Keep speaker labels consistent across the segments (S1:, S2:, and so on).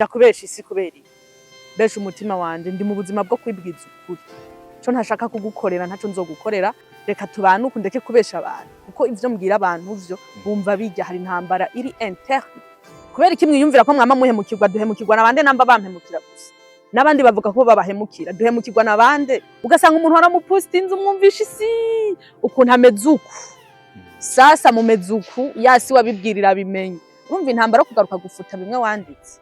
S1: Ndakubesha isi kubera iki? Besha umutima wanje. Ndi mu buzima bwo kwibwiza ukuri. Ico ntashaka kugukorera, ntaco nzogukorera. Reka tubane uku, ndeke kubesha abantu, kuko ivyo mbwira abantu vyo bumva bijya. Hari intambara iri interne. Kubera iki mwiyumvira ko mwama muhemukirwa? Duhemukirwa nabande? Namba bampemukira gusa, n'abandi bavuga ko babahemukira. Duhemukirwa nabande? Ugasanga umuntu waramupostinze, umwumvisha isi ukuntu ameze uku, sasa mumeze uku, yasi wabibwirira abimenye. Urumva intambara yo kugaruka gufuta bimwe wanditse.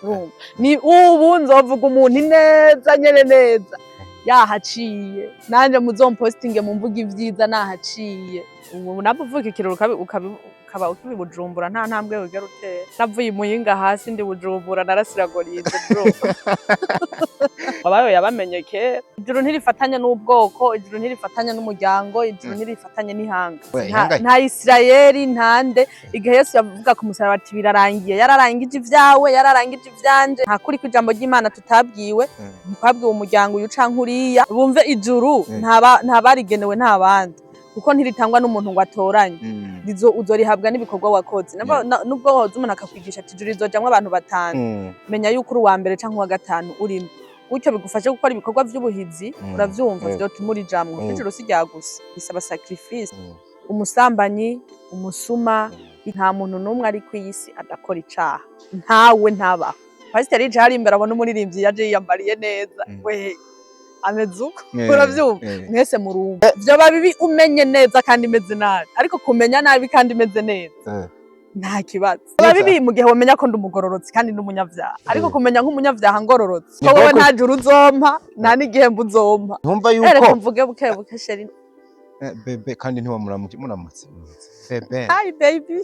S1: Urumva ni ubu nzovuga umuntu neza nyene neza yahaciye, nanje muzompostinge mumvuga ivyiza nahaciye. Ubu nabwo uvuka ikiraro ukaba ukiba i Bujumbura, nta ntambwe wigera utera. Navuye i Muyinga hasi ndi Bujumbura, narasiragorinze bro. Abayo yabamenye kera. Ijuru ntirifatanye n'ubwoko, ijuru ntirifatanye n'umuryango, ijuru ntirifatanye n'ihanga.
S2: We,
S1: Nta
S2: ihanga-
S1: nta Isirayeli ntande. Igihe Yesu yavuga ku musaraba ati "Birarangiye", yararangije ivyawe, yararangije ivyanje. Nta kuri kw'ijambo ry'Imana tutabwiwe. Ntikwabwiwe umuryango uyu canke uriya. Bumve ijuru nta barigenewe, nta bandi, kuko ntiritangwa n'umuntu ngo atoranye. Rizo uzorihabwa n'ibikorwa wakoze. Nubwo woza umuntu akakwigisha ati ijuru rizojamwo abantu batanu, menya yuko uri uwa mbere canke uwa gatanu urimo. Gutyo bigufashe gukora ibikorwa vy'ubuhizi. Uravyumva? Vyotuma urijamwo. Ijuru si rya gusa, bisaba sacrifice. Umusambanyi, umusuma, nta muntu n'umwe ari ku isi adakora icaha, ntawe, ntabaho. Pasiteri yicaye hari imbere, abona umuririmbyi yaje yiyambariye neza, we ameze uko. Uravyumva? Mwese murumva vyoba bibi umenye neza kandi imeze nabi, ariko kumenya nabi kandi imeze neza nta kibazo. Biba bibi mu gihe wamenya ko ndi umugororotsi kandi ndi umunyavyaha, ariko kumenya nk'umunyavyaha ngororotse
S2: Ni
S1: ko wowe
S2: bwoko-
S1: nta juru uzompa, nta n'igihembo uzompa.
S2: Ntumva
S1: Reka
S2: yuko
S1: mvuge buke buke, chéri.
S2: Bébé, kandi ntiwamuramutse, muramutse bébé.
S1: Hi baby.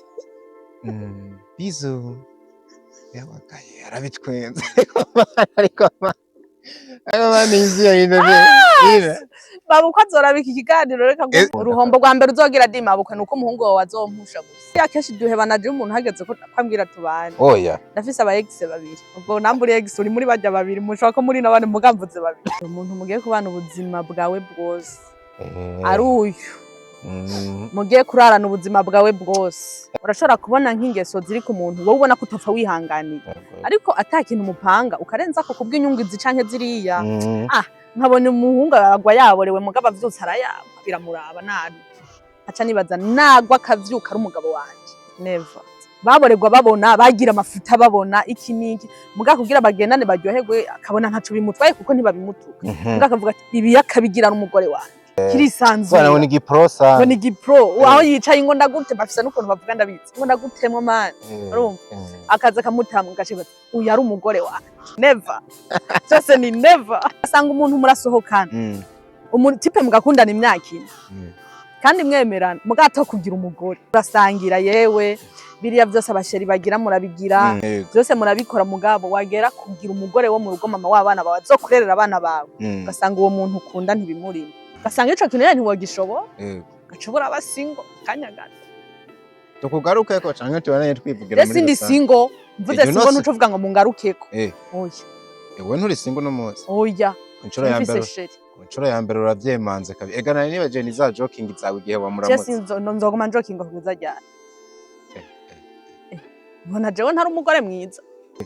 S2: Bisous. Yabagaye arabitwenze, ariko mani inzu ya ine.
S1: Mabukwe azorabika ikiganiro. Reka ngo uruhombo rwa mbere uzogira di mabukwe nuko umuhungu wawe azompusha gusa. Ya kenshi duhebana je umuntu hageze ko kwambwira tubane.
S2: Oya.
S1: Ndafise aba ex babiri. Ubwo namba uri ex, uri muri barya babiri, mushobora ko muri n'abandi, mugamvuze babiri. Umuntu mugiye kubana ubuzima bwawe bwose ari uyu mugiye kurarana ubuzima bwawe bwose. Urashobora kubona nk'ingeso ziri ku muntu wowe ubona ko utopfa wihanganiye, ariko ata kintu mupanga ukarenza ko kubw'inyungu izi canke ziriya. Nkabona umuhungu aragwa yaborewe, mugabo avyutse arayaba, biramuraba nabi. Aca nibaza nagwa akavyuka ari umugabo wanje. Never. Baborerwa babona, bagira amafuta babona iki n'iki, mugabo kugira bagendane baryoherwe, akabona ntaco bimutwaye kuko ntibabimutuka. Mugabo akavuga ati ibi akabigira n'umugore wanje kirisanzuye.
S2: Bwana ngo ni giprosa.
S1: Ngo ni gipro. Aho yicaye ngo ndagute, bafise n'ukuntu bavuga, ndabizi, ngo ndagutemwa mani. Urumva? Akaza akamutama, ugaca uyu ari umugore wanje. Never, byose ni never. Asanga umuntu murasohokana, umuntu type mugakundana imyaka 4 kandi mwemerana, mugato kugira umugore, urasangira, yewe biriya byose aba chéri bagira murabigira, byose murabikora, mugabo wagera kugira umugore wo mu rugo, mama w'abana bawe, azokurerera abana bawe, ugasanga uwo muntu ukunda ntibimurimo, ugasanga ico kintu rero ntiwogishobora, ugacubura aba single kanya gato.
S2: Tukugarukeko canke tubandanye twivugira
S1: Rero
S2: muri
S1: sindi
S2: rusange?
S1: single. Mvuze
S2: Iryo
S1: single,
S2: nose-
S1: ntuca uvuga ngo mungarukeko. Oya.
S2: Ewe nturi single uno munsi?
S1: Oya.
S2: Ku nshuro ya
S1: mfise
S2: mbere.
S1: Chéri.
S2: Ku nshuro ya mbere uravyemanze kabi. Ega nari nibagiwe ni za joking zawe igihe
S1: Je
S2: wamuramutse.
S1: sinzo nzoguma njokinga kugeza ryari? Mbona jewe ntari umugore mwiza.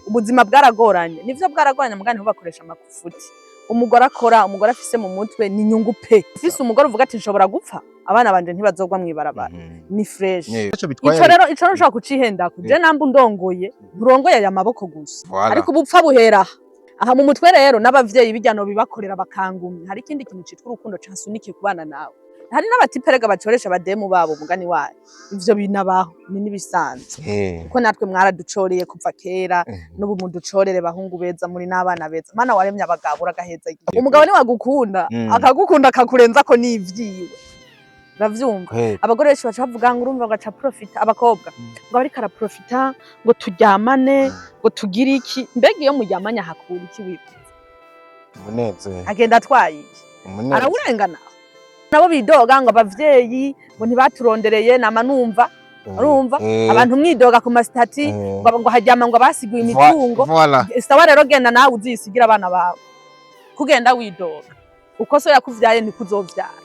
S1: Ubuzima bwaragoranye, nivyo bwaragoranye, mugani ntubakoresha amakufuti. Umugore akora, umugore afise mu mutwe ni inyungu pe. Ufise umugore uvuga ati nshobora gupfa, abana banje ntibazogwa mw'ibarabara, ni fresh.
S2: Ico bitwaye.
S1: Ico rero, ico ntushobora kucihendako. Je namba undongoye, nturongoye aya maboko gusa.
S2: Voilà.
S1: Ariko ubupfa buhera aha aha mu mutwe. Rero n'abavyeyi bijyano bibakorera bakangumya. Hari ikindi kintu citwa urukundo cansunikiye kubana nawe. Hari n'aba type rega bacoresha abademu babo, mugani wayo ivyo binabaho, ni n'ibisanzwe, kuko natwe mwaraducoreye kuva kera. N'ubu muducorere, bahungu beza, muri n'abana beza. Mana waremye abagabo, uragaheza igihe. Umugabo niwagukunda, akagukunda akakurenza ko n'ivyiwe. Uravyumva? Abagore benshi baca bavuga ngo urumva ngo aca profita abakobwa, ngo ariko araprofita ngo turyamane, ngo tugire iki. Mbega iyo muryamanye ahakura iki wibuka?
S2: Umunezero.
S1: Agenda atwaye iki?
S2: Umunezero.
S1: Arawurengana. Nabo bidoga ngo abavyeyi ngo ntibaturondereye, nama numva. Urumva? Abantu mwidoga ku ma statuts ngo haryama ngo abasiguye imitungo.
S2: Voilà.
S1: Sawa rero, genda nawe uzisigira abana bawe. Kugenda widoga uko so yakuvyaye ntikuzovyara.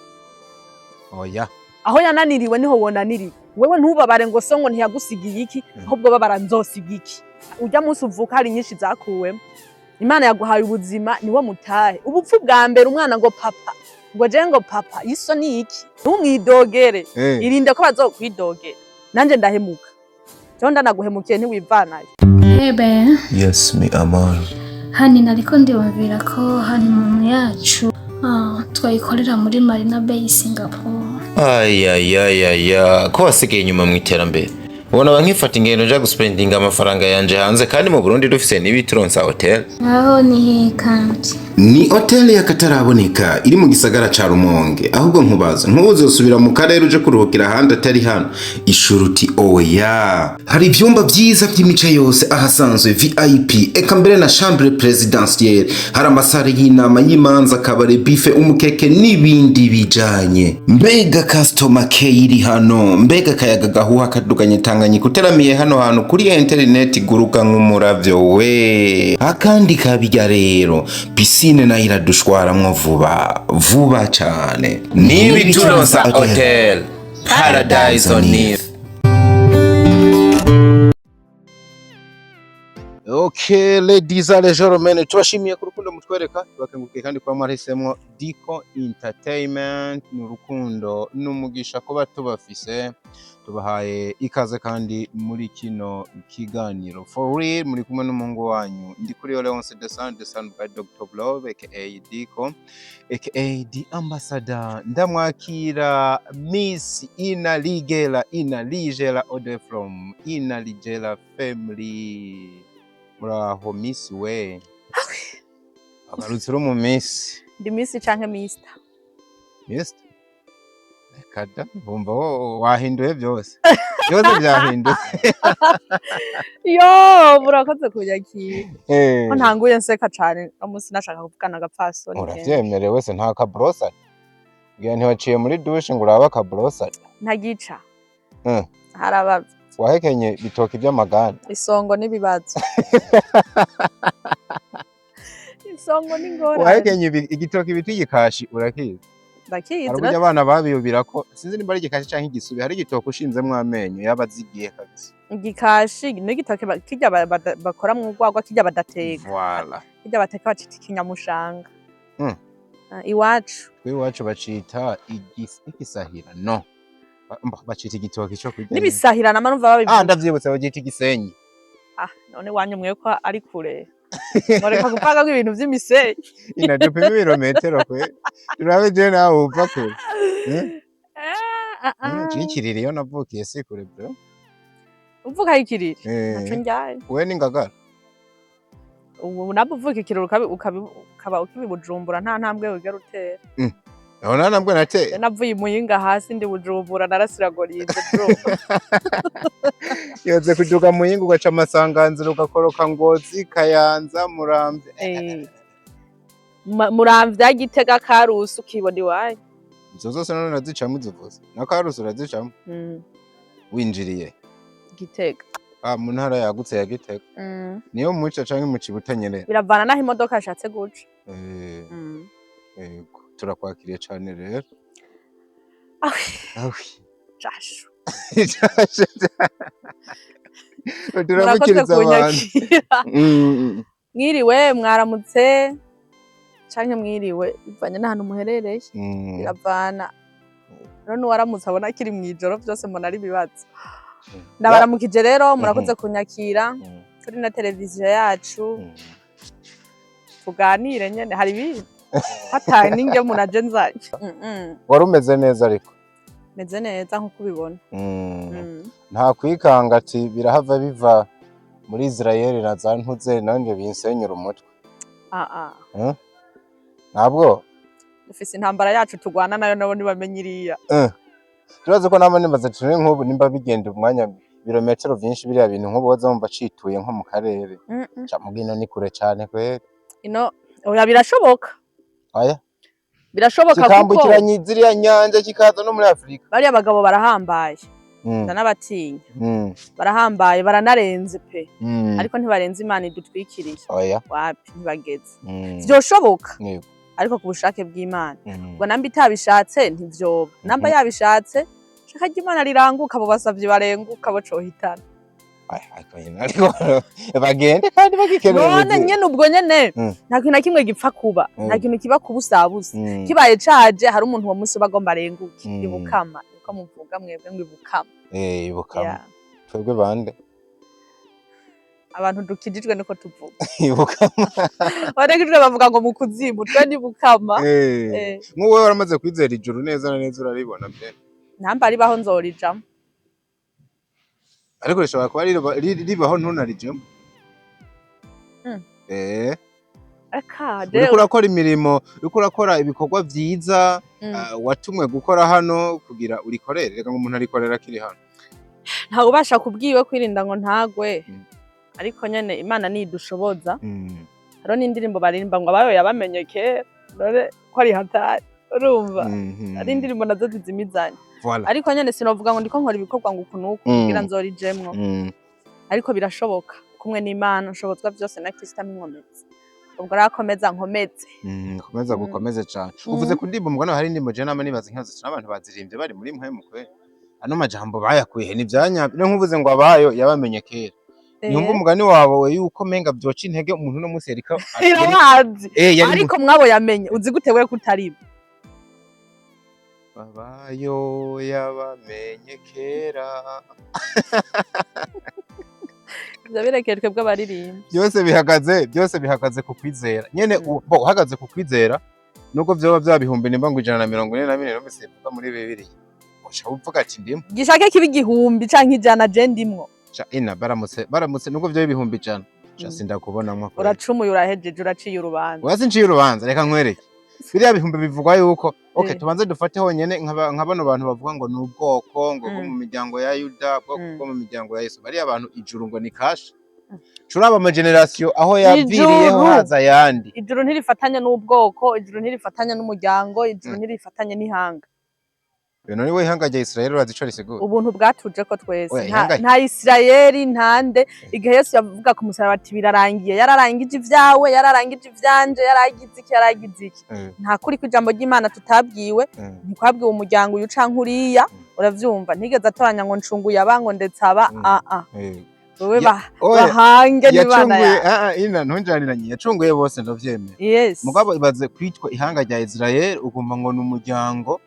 S2: Oya.
S1: Aho yananiriwe niho wonaniriwe. Wewe ntubabare ngo so ngo ntiyagusigiye iki, ahubwo babara nzosiga iki. Urya munsi uvuka hari nyinshi zakuwemo. Imana yaguhaye ubuzima, niwo mutahe. Ubupfu bwa mbere, umwana ngo papa, ngo je ngo papa, iso ni iki? Ntumwidogere. Irinde ko bazokwidogera. Nanje ndahemuka, jewe ndanaguhemukiye, ntiwivanayo.
S3: Ebe.
S4: Yes, mi amor.
S3: Hani, nariko ndiyumvira ko honeymoon yacu twayikorera muri Marina Bay, Singapore.
S4: Ayayayaya, ko wasigaye inyuma mu iterambere! Ubona ba nkifata ingendo nja guspendinga amafaranga yanje hanze, kandi mu Burundi dufise n'ibituronsa hotel.
S3: Aho ni hehe kandi?
S5: Ni hoteli y'akataraboneka iri mu gisagara ca Rumonge. Ahubwo nkubaza, ntuzosubira mu karere uje kuruhukira ahandi atari hano? Ishuruti oya. Hari ivyumba vyiza vy'imice yose, ahasanzwe VIP, eka mbere na chambre présidentielle. Hari amasare y'inama, y'imanza, kabare, buffet, umukeke n'ibindi bijanye. Mbega customer care iri hano! Mbega akayaga gahuha kaduganye Tanganyika uteramiye hano hantu! Kuri interineti guruka nk'umuravyo we. Akandi kabirya rero, piscine nayo iradushwaramwo vuba vuba cane.
S4: N'ibituronsa hotel, paradise on earth.
S2: Okay, ladies and gentlemen, tubashimiye ku rukundo mutwereka, tubakengurukiye kandi kuba mwarahisemwo Dico Entertainment. Ni urukundo n'umugisha kuba tubafise. Tubahaye ikaze kandi muri kino kiganiro. For real, muri kumwe n'umuhungu wanyu Ndikuriyo Leonce the son by Dr. Love, aka Dico, aka The Ambassador. Ndamwakira Miss Ina Ligela, Ina Ligela Ode from Ina Ligela family. Muraho Miss we? Agarutse uri mu Miss.
S1: Ndi Miss canke Mister?
S2: Miss. Kada bumva wo wahinduye byose, byose byahindutse.
S1: Yo, murakoze kunyakira. Ko ntanguye nseka cane no munsi, nashaka kuvugana agapfasoni kenshi.
S2: Uravyemerewe se, nta kabrosari? Ngira ntiwaciye muri douche ngo urabe akabrosari.
S1: Ntagica. Harabavye.
S2: Wahekenye ibitoki by'amaganda.
S1: Isongo n'ibibazo, isongo n'ingorane.
S2: Wahekenye igitoki bita igikashi, urakizi?
S1: Ndakizi.
S2: Hari uburyo abana babiyubira ko, sinzi nimba ari igikashi canke igisubi, hari igitoki ushinzemwo amenyo yaba azigiye kabisa.
S1: Igikashi n'igitoke kirya bakoramwo urwagwa, kirya badateka.
S2: Voilà.
S1: Kirya bateka bacita ikinyamushanga. Ah, iwacu.
S2: Twe iwacu bacita igisahira, no. Bacita igitoki co kurya nyene.
S1: N'ibisahira nama numva babivuga.
S2: Ah, ndavyibutse, bagita igisenyi.
S1: Ah, none wanyu mwe ko ari kure, mureka kuvanga ibintu vy'imisenyi.
S2: Ina dupima ibirometero kwe, turabe je nawe uva kure. Eh?
S1: Ah, ah, ah.
S2: Cikiriri iyo navukiye si kure bro.
S1: Uvuka ikiriri?
S2: Eh.
S1: Naco njyaye.
S2: We ni Ngagara.
S1: Ubu nabwo uvuka ikiriri ukaba ukibi Bujumbura, nta ntambwe wigera utera.
S2: Aho nta nambwe nateye.
S1: Je navuye i Muyinga hasi ndi Bujumbura, narasiragorize bro.
S2: Yoze kuduga Muyinga, ugaca Amasanganzira, ugakoroka Ngozi, Kayanza, Muramvya.
S1: Eh. Muramvya, Gitega, Karusi, ukibona iwanyu.
S2: Izo zose none urazicamwo uzivuze? Na Karusi urazicamwo?
S1: Mm.
S2: Winjiriye
S1: Gitega.
S2: Ah, mu ntara yagutse ya Gitega. Niyo muca canke muca Ibutanyerera?
S1: Biravana n'aho imodoka yashatse guca.
S2: Eh, yego, turakwakiriye cane rero.
S1: Awi.
S2: Awi.
S1: Jashu. Murakoze
S2: Turamukiriza abantu.
S1: kunyakira. Mwiriwe, mwaramutse canke mwiriwe, bivanye n'ahantu muherereye. Biravana rero n'uwaramutse abona akiri mw'ijoro, vyose mbona ari ibibazo. Ndabaramukije rero, murakoze kunyakira kuri na televiziyo yacu. Tuganire nyene, hari ibindi hataye n'inge munaje nzanye.
S2: Wari umeze neza ariko?
S1: Meze neza nkuko ubibona.
S2: Nta kwikanga ati birahava biva muri Israel na za ntuze nanje binsenyura umutwe?
S1: Ah, ah.
S2: Ntabwo.
S1: Dufise intambara yacu turwana nayo, nabo ntibamenye iriya.
S2: Turazi ko nama nibaza turi nk'ubu nimba bigenda umwanya birometero vyinshi, biriya bintu nk'ubu woza wumva cituye nko mu karere. Ca mugino ni kure cane kweri.
S1: Ino oya, birashoboka.
S2: Oya.
S1: Birashoboka kuko
S2: Kikambukiranya ziriya nyanja kikaza no muri Afurika.
S1: Bariya bagabo barahambaye, ndanabatinya. Barahambaye, baranarenze pe. Ariko ntibarenze Imana idutwikiriye.
S2: Oya.
S1: Wapi, ntibageze. Vyoshoboka,
S2: Yego.
S1: ariko ku bushake bw'Imana. Ubwo namba itabishatse ntivyoba, namba yabishatse. Shaka ry'Imana riranguka, abo basavyi barenguka bo cohitana.
S2: Ay, ariko nyine, ariko bagende kandi bagikeneye
S1: None
S2: ubuzima.
S1: nyene ubwo nyene nta kintu na kimwe gipfa kuba, nta kintu kiba kubusabusa. Kibaye caje, hari umuntu uwo munsi uba agomba arenguke. Ibukama niko muvuga mwebwe, ngo ibukama.
S2: Eh, ibukama.
S1: Yeah.
S2: Twebwe bande?
S1: Abantu dukijijwe niko tuvuga.
S2: Ibukama.
S1: Abadakijijwe bavuga ngo mu kuzimu, twe ni bukama.
S2: Eh. Nk'ubu waramaze kwizera ijuru neza na neza, uraribona pe?
S1: Ntamba ribaho, nzorijamo.
S2: Ariko rishobora kuba ribaho ntunarijemo. Eh.
S1: Eka.
S2: Uriko urakora imirimo, uriko urakora ibikorwa vyiza, watumwe gukora hano kugira urikorere. Reka ngo umuntu arikorera akiri hano.
S1: Ntawe ubasha kubwiwe kwirinda ngo ntagwe. Ariko nyene Imana nidushoboza. Hariho n'indirimbo baririmba ngo abayo yabamenye kera, none ko ari hatari, urumva? Ari indirimbo nazo zizimizanye.
S2: Voilà.
S1: Ariko nyene sinovuga ngo ndiko nkora ibikorwa ngo uku n'uku kugira nzorijemwo. Ariko birashoboka, kumwe n'Imana nshobozwa byose na Kristo amwinkomeze. Ubwo rero akomeza nkomeze.
S2: Komeza gukomeze cane. Uvuze ku ndirimbo, mugano hari indirimbo je nama nibaza inkazo n'abantu bazirimbye bari muri mwe mukwe. Ano majambo bayakuye he? Ni vyanyabyo? Niyo nkuvuze ngo abayo yabamenye kera. Nyumva umugani wawe yuko menga vyoca intege umuntu no munsi yariko
S1: Irabazi.
S2: Eh, yari
S1: Ariko mwabo yamenye, uzi gute we kutarimo?
S2: Abayo yabamenye kera.
S1: Ivyo birekeye twebwe abaririmba.
S2: Byose bihagaze ku kwizera nyene. Bo uhagaze ku kwizera, nubwo vyoba vya bihumbi nimba ngo 144 numvise bivuga muri Bibiliya, uca uvuga ati ndimo.
S1: Gishake kiba 1000 canke 100, je ndimwo.
S2: Ca ina baramutse nubwo vyoba 100,000, ca sindakubonamwo kweri.
S1: Uracumuye, urahejeje, uraciye urubanza.
S2: Oya, sinciye urubanza, reka nkwereke biriya bihumbi bivugwa yuko, okay, tubanze dufate honyene nka bano bantu bavuga ngo ni ubwoko ngo bwo mu miryango ya Yuda, bwo bwo mu miryango ya Yesu, bariya bantu ijuru ngo ni kashe. Curaba ama generation aho yaviriyeho,
S1: Ijuru.
S2: haza ayandi.
S1: Ijuru ntirifatanye n'ubwoko, ijuru ntirifatanye n'umuryango, ijuru ntirifatanye n'ihanga.
S2: None we ihanga rya Israel urazi ico risigura?
S1: Ubuntu bwatuje ko twese.
S2: Oya,
S1: Nta,
S2: ihanga
S1: nta Isirayeli, ntande. Igihe Yesu yavuga ku musaraba ati birarangiye, yararangije ivyawe, yararangije ivyanje, yaragize iki, yaragize iki. Nta kuri kw'ijambo ry'Imana tutabwiwe. Ntikwabwiwe umuryango uyu canke uriya. Uravyumva, ntigeze atoranya ngo ncunguye aba, ngo ndetse aba. Aa, wewe
S2: Oya,
S1: bahange n'Imana
S2: yacunguye
S1: yawe.
S2: ah, ah, ina ntunjaniranye, yacunguye bose, ndavyemera. Mugabo ibaze kwitwa ihanga rya Israel, ukumva ngo ni umuryango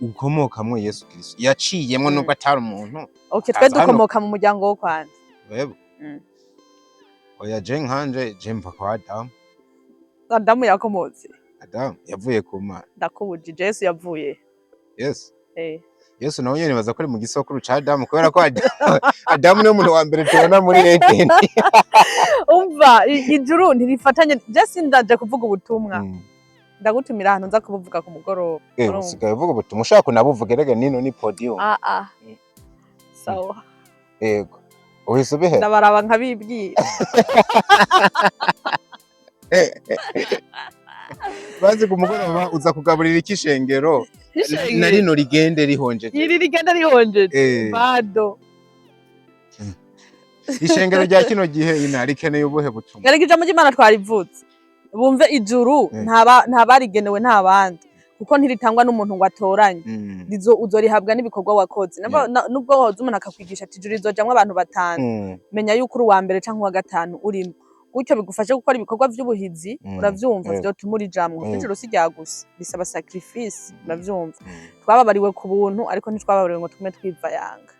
S2: ukomokamwo Yesu Kristo yaciyemwo, nubwo atari umuntu.
S1: Okay, twe
S2: Aza hano.
S1: dukomoka mu muryango wo kwanza.
S2: Wewe? Oya, je nkanje, je mva kwa Adamu.
S1: Adamu yakomotse.
S2: Adamu yavuye ku Mana.
S1: Ndakubujije, Yesu yavuye.
S2: Yesu?
S1: Eh.
S2: Yesu nawe nyene nibaza ko ari mu gisokuru ca Adamu, kubera ko Adamu niwe muntu wa mbere tubona muri Edeni.
S1: Umva, ijuru ntirifatanye. Je sindaje kuvuga ubutumwa. Ndagutumira ahantu nza kubuvuga ku mugoroba. Urumva?
S2: Usigaye uvuga ubutumwa ushaka kunabuvuga, erega nino ni podium.
S1: Ah ah, sawa.
S2: Yego, uhise ubihera.
S1: Ndabaraba nkabibwira.
S2: Bazi ku mugoroba uza kugaburira iki ishengero na rino rigende rihonjeje?
S1: Iri rigenda rihonjeje. Bado.
S2: Ishengero rya kino gihe, ina rikeneye ubuhe butumwa?
S1: Erega ijambo ry'Imana twarivutse, bumve ijuru nta barigenewe, nta bandi, kuko ntiritangwa n'umuntu ngo atoranye. Rizo uzorihabwa n'ibikorwa wakoze. Nubwo woza umuntu akakwigisha ati ijuru rizojamwo abantu batanu, menya yuko uri uwa mbere canke uwa gatanu urimo, gutyo bigufashe gukora ibikorwa vy'ubuhizi. Uravyumva? Vyotuma urijamwo. Ijuru si rya gusa, bisaba sacrifice, uravyumva? Twababariwe ku buntu, ariko ntitwababariwe ngo tugume twivayanga.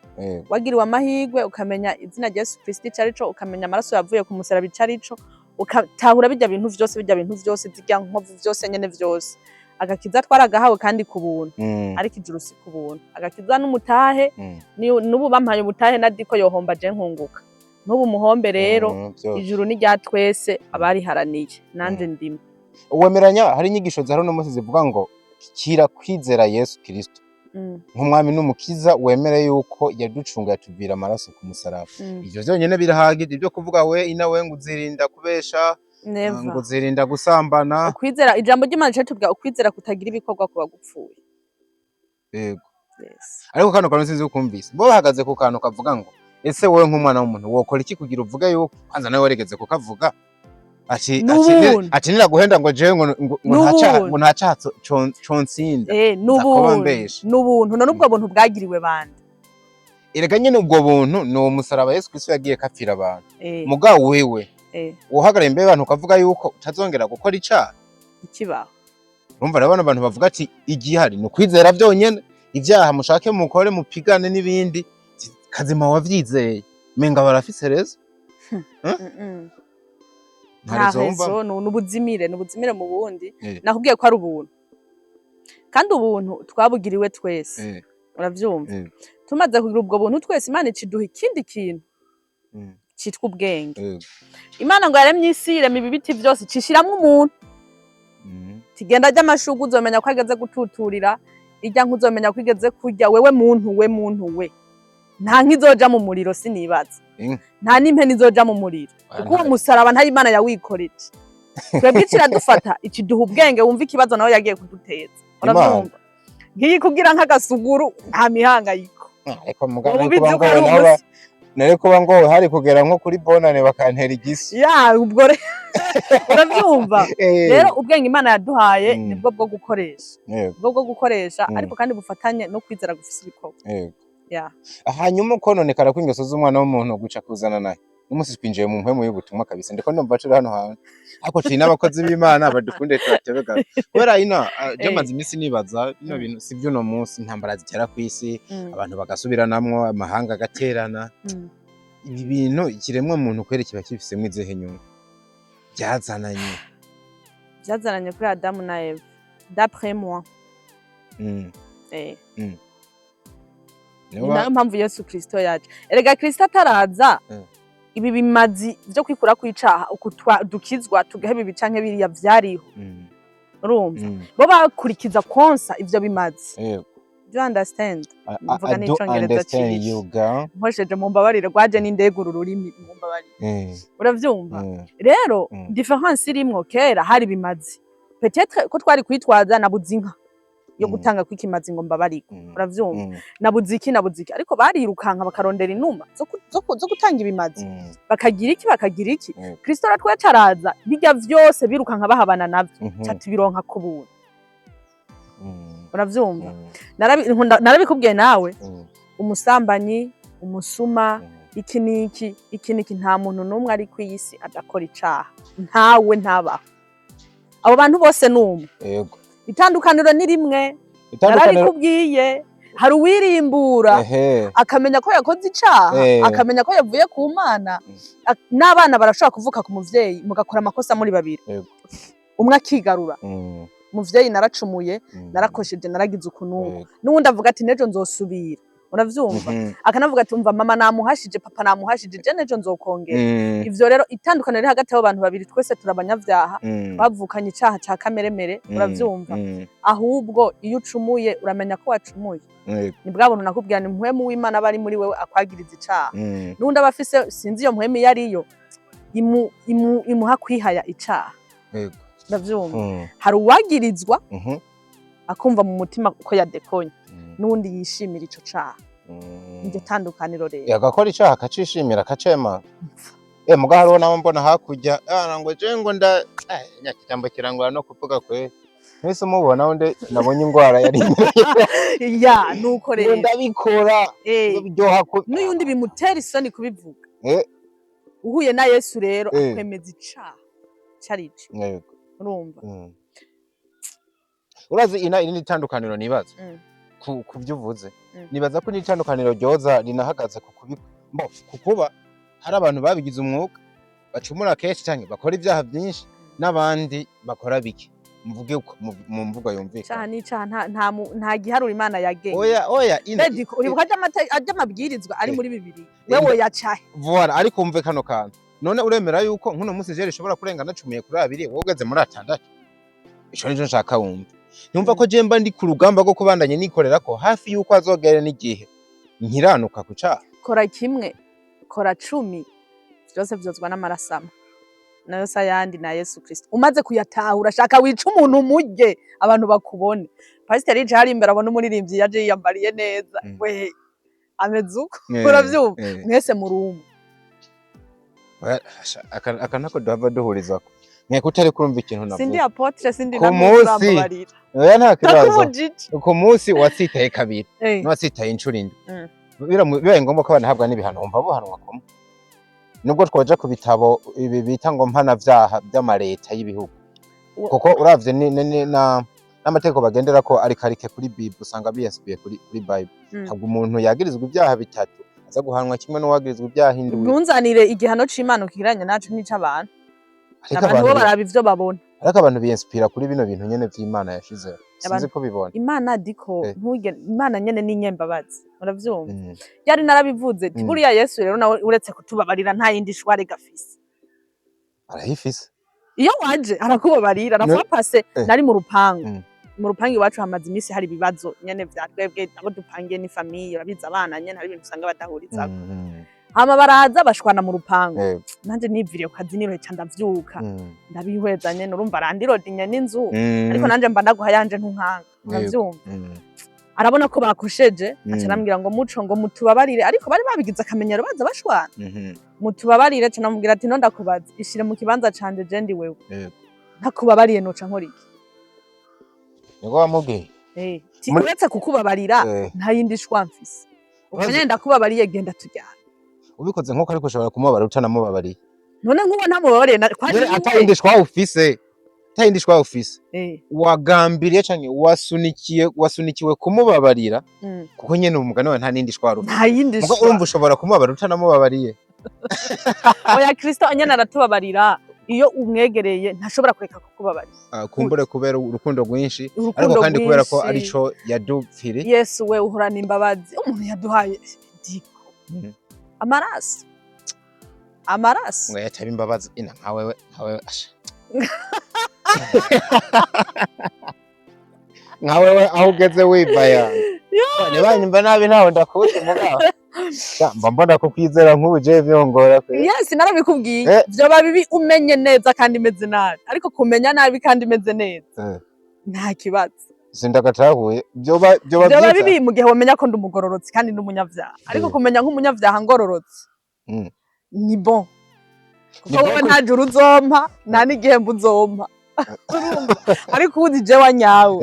S1: Wagiriwe amahirwe ukamenya izina rya Yesu Kristo ico arico, ukamenya amaraso yavuye ku musaraba ico arico, ukatahura bijya bintu vyose, bijya bintu vyose, zirya nkovu vyose nyene vyose. Agakiza twaragahawe kandi ku buntu, ariko ijuru si ku buntu. Agakiza n'umutahe. N'ubu bampaye umutahe na diko yohomba, je nkunguka. N'ubu muhombe rero.
S2: Vyose.
S1: Ijuru ni rya twese abariharaniye, nanje ndimo.
S2: Wemeranya hari inyigisho za runo munsi zivuga ngo kira kwizera Yesu Kristo nk'umwami n'umukiza, wemere yuko yaducunga, yatuvira amaraso ku musaraba, ivyo vyonyene birahagije? Ibyo kuvuga we ina we ngo uzirinda kubesha,
S1: Never.
S2: ngo uzirinda gusambana.
S1: Ukwizera, ijambo ry'Imana rica ritubwira ukwizera kutagira ibikorwa kuba gupfuye.
S2: Yego.
S1: Yes.
S2: Ariko kano kantu sinzi ukumvise, bo bahagaze ku kantu kavuga ngo ese wowe nk'umwana w'umuntu wokora iki kugira uvuge yuko kwanza nawe waregeze kukavuga? Ati
S1: N'ubuntu.
S2: Ati niraguhenda ngo jewe ngo nta caha,
S1: N'ubuntu.
S2: ngo nta caha consinda. Nza kuba
S1: N'ubuntu.
S2: mbesha.
S1: N'ubuntu. None ubwo buntu bwagiriwe bande?
S2: Erega nyene ubwo buntu ni uwo musaraba Yesu Kristo yagiye kapfira abantu. Mugabo wewe uhagarara imbere y'abantu ukavuga yuko utazongera gukora icaha?
S1: Ikibaho.
S2: Urumva rero bano bantu bavuga ati igihari ni ukwizera byonyene, ibyaha mushake mukore mupigane n'ibindi, kazima wavyizeye, menga barafise rezo. Nta
S1: Nta
S2: rezo wumva.
S1: rezo, ni ubuzimire mu bundi. Nakubwiye ko ari ubuntu, kandi ubuntu twabugiriwe twese. Uravyumva? Tumaze kugira ubwo buntu twese, Imana iciduha ikindi kintu citwa ubwenge. Imana ngo yaremye isi, irema ibi biti vyose, icishiramwo umuntu. Tigenda ry'amashurwe, uzomenya ko ageze gututurira irya, nk'uzomenya ko igeze kurya. Wewe muntu, we muntu, we nta nkizoja mu muriro, sinibaza.
S2: Inka.
S1: Nta n'impene izoja mu muriro, kuko uwo musaraba ntayo Imana yawikoreye. Twebwe ikiradufata, ikiduha ubwenge. Wumva ikibazo nawe yagiye kuduteza. Urabyumva? Ngiyi kugira nk'agasuguru, nta mihangayiko.
S2: Ariko mugabo
S1: Ubu
S2: nari kuba
S1: ubizi ko
S2: ngowe
S1: ari
S2: naho
S1: umusi.
S2: Nari kuba ngowe hari kugera nko kuri bonane bakantera igisu.
S1: Ya, ubwo urabyumva rero, ubwenge Imana yaduhaye nibwo bwo gukoresha, bwo gukoresha, ariko kandi bufatanye no kwizera gufise ibikorwa. Ya.
S2: Hanyuma ukononekara kw'ingeso z'umwana w'umuntu guca kuzana nayo. N'umunsi twinjiye mu mpwemu y'ubutumwa kabisa, ndiko ndumva turi hano hantu, ariko turi n'abakozi b'Imana badukunde tubatebe gato, kubera ino je maze iminsi nibaza bino bintu si vy'uno munsi. Intambara zitera kw'isi, abantu bagasubiranamwo, amahanga agaterana. Ibi bintu ikiremwa muntu kweri kiba kifisemwo izihe nyungu byazananye?
S1: Byazananye kuri Adamu na Eva, d'après moi. Ni nayo mpamvu Yesu Kristo yaje. Erega Kristo ataraza, ibi bimazi vyo kwikura kw'icaha, uku dukizwa tugaheba ibi canke biriya, vyariho. Urumva? Bo bakurikiza konsa ivyo bimazi. Do you understand? Mvuga
S2: I do
S1: n'icongereza
S2: understand
S1: cishi.
S2: you, girl.
S1: Nkoresheje, mumbabarire, rwaje n'indegura ururimi, mumbabarire. Uravyumva? Rero différence irimwo, kera hari bimazi, peut-être ko twari kwitwaza nabuze inka yo gutanga kw'ikimazi ngo mbabarire. Uravyumva? Nabuze iki, nabuze iki, ariko barirukanka bakarondera inuma zo gutanga ibimazi, bakagira iki, bakagira iki. Kristo aratwacaraza bijya vyose birukanka bahabana navyo, ca tubironka ku buntu. Uravyumva? Narabikubwiye nawe, umusambanyi, umusuma, iki n'iki, iki n'iki, nta muntu n'umwe ari ku isi adakora icaha, ntawe, ntabaho. Abo bantu bose ni umwe. Itandukaniro ni rimwe.
S2: Itandukaniro.
S1: Narabikubwiye, hari uwirimbura akamenya ko yakoze icaha, akamenya ko yavuye ku Mana. N'abana barashobora kuvuka ku muvyeyi, mugakora amakosa muri babiri, umwe akigarura: "Muvyeyi, naracumuye, narakosheje, naragize uku n'uku." N'uwundi avuga ati: "Nejo nzosubira." Uravyumva? Akanavuga ati: "Umva mama, namuhashije, papa namuhashije, je nejo nzokongera." Ivyo rero, itandukaniro riri hagati y'abo bantu babiri, twese turi abanyavyaha, bavukanye icaha ca kameremere. Uravyumva? Ahubwo iyo ucumuye uramenya ko wacumuye. Ni bwa buntu nakubwira, ni mpwemu w'Imana aba ari muri wewe akwagiriza icaha. N'undi aba afise, sinzi iyo mpwemu iyo ariyo, imuha kwihaya icaha. Uravyumva? Hari uwagirizwa akumva mu mutima ko yadekonye, n'uwundi yishimira ico caha. Iryo tandukaniro rero.
S2: Agakora icaha akacishimira, akacema. Muga hariho nabo mbona hakurya, ah, ngo je ngo nda nyakijambo kirangora no kuvuga kwe, mwese mubona nde nabonye ingwara yari
S1: Ya, nuko
S2: ngo
S1: rero
S2: ndabikora ngo biryoha ku
S1: n'uyundi bimutera isoni kubivuga. Uhuye na Yesu rero, akwemeza icaha carico. Urumva?
S2: Urazi ina irindi tandukaniro nibaza ku byo uvuze? Nibaza ko n'itandukaniro ryoza rinahagaze ku kubi mbo ku kuba hari abantu babigize umwuga, bacumura kenshi canke bakora ibyaha byinshi, n'abandi bakora bike, mvuge uko mu mvugo
S1: Icaha
S2: yumvikana.
S1: n'icaha, nta giharuro Imana yagenye.
S2: Oya, oya, ina
S1: Bediko, uribuka arya amabwirizwa ari muri Bibiri, wewe yacahe?
S2: Voilà, ariko umve kano kantu. None uremera yuko nkuno munsi je rishobora kurenga nacumuye kuri abiri, wowe ugeze muri atandatu? Ico nico nshaka wumve. Numva ko je mba ndi ku rugamba rwo kubandanya nikorera ko hafi yuko azogera n'igihe nkiranuka ku caha.
S1: Kora kimwe, kora 10, vyose vyozwa n'amaraso amwe, nayo se ayandi na Yesu Kristo. Umaze kuyatahura, shaka wica umuntu umurye, abantu bakubone. Pasiteri yicaye hari imbere, abona umuririmbyi yaje yiyambariye neza, we ameze uko. Uravyumva? Mwese muri umwe.
S2: Oya, asha, aka ntako duhava duhurizako, nkeka utari kurumva ikintu
S1: Sindi
S2: navuze.
S1: apôtre, sindi
S2: Ku
S1: na
S2: munsi.
S1: murambabarira.
S2: Oya, nta kibazo.
S1: Ndakubujije.
S2: Ku munsi watsitaye kabiri n'uwatsitaye inshuro 7, bibaye ngombwa ko banahabwa n'ibihano, wumva buhanwa kumwe? Nubwo twoja ku bitabo ibi bita ngo mpanavyaha vy'amareta y'ibihugu, kuko uravye ni n'amategeko bagendera ko ari calqué kuri Bible, usanga biyasubiye kuri Bible. Ntabwo umuntu yagirizwa ibyaha bitatu aza guhanwa kimwe n'uwagirizwa ibyaha 7.
S1: Ntunzanire igihano c'Imana ukiranye naco n'ic'abantu.
S2: Ariko
S1: Abantu bo
S2: abantu
S1: baraba ivyo babona.
S2: Ariko abantu biyinspira kuri bino bintu nyene vy'Imana yashizeho, sinzi ko bibona.
S1: Imana diko ntuge, Imana nyene ni inyembabazi, uravyumva? Yari narabivuze ati buriya Yesu rero nawe uretse kutubabarira nta yindi shwari gafise.
S2: Arayifise.
S1: Iyo waje arakubabarira. Rafa pase nari mu rupangu. Mu rupangu iwacu hamaze iminsi hari ibibazo nyene vya twebwe abo dupangiye, ni famille, urabizi, abana nyene hari ibintu usanga badahurizako. Hama baraza bashwana mu rupangu. Nanje niviriye ku kazi nirohe ca ndavyuka, ndabihweza nyene, urumva randirodinya n'inzu, ariko nanje mba ndaguha yanje ntunkanga, uravyumva? Arabona ko bakosheje, aca arambwira ngo muco ngo mutubabarire, ariko bari babigize akamenyero baza bashwana. Mutubabarire, aca namubwira ati no ndakubaza, ishire mu kibanza canje, je ndi wewe, ntakubabariye noca nkora iki?
S2: Niko wamubwiye?
S1: Ti uretse kukubabarira nta yindi shwa mfise, ubwo nyene ndakubabariye, genda tujyana.
S2: Ubikoze nk'uko, ariko ushobora kumubabara utanamubabariye.
S1: None nk'uwo ntamubabariye kwari
S2: Nyene
S1: niwe.
S2: Atayindi shwa ufise, atayindi shwa ufise, wagambiriye canke wasunikiwe kumubabarira, kuko nyene umugani wawe nta nindi shwa ufise.
S1: Nta yindi
S2: Muga
S1: shwa.
S2: urumva ushobora kumubabara utanamubabariye.
S1: Oya, Kristo nyene aratubabarira, iyo umwegereye ntashobora kureka kukubabarira.
S2: Ah, kumbure kubera urukundo rwinshi, ariko
S1: Urukundo
S2: kandi kubera ko
S1: rwinshi.
S2: arico yadupfiriye.
S1: Yesu we uhorana imbabazi, umuntu yaduhaye diko amaraso, amaraso.
S2: Ngo yataba imbabazi ina nka wewe, nka wewe, asha, nka wewe aho ugeze wivaya ntibanyumva nabi, ntawe ndakuzi, mugabo Ya, mba mbona ko kwizera nk'ubu je vyongora kwe.
S1: Yes, narabikubwiye. Vyoba bibi umenye neza kandi imeze nabi, ariko kumenya nabi kandi imeze neza nta kibazo.
S2: Sindagatahuye, vyoba
S1: Vyoba
S2: vyiza.
S1: bibi mu gihe womenya ko ndi umugororotsi kandi ndi umunyavyaha, ariko kumenya nk'umunyavyaha ngororotse ni bon,
S2: Ni
S1: kuko
S2: bon.
S1: wowe nta juru uzompa, nta n'igihembo uzompa. Urumva? Ariko uzi jewe nyawe,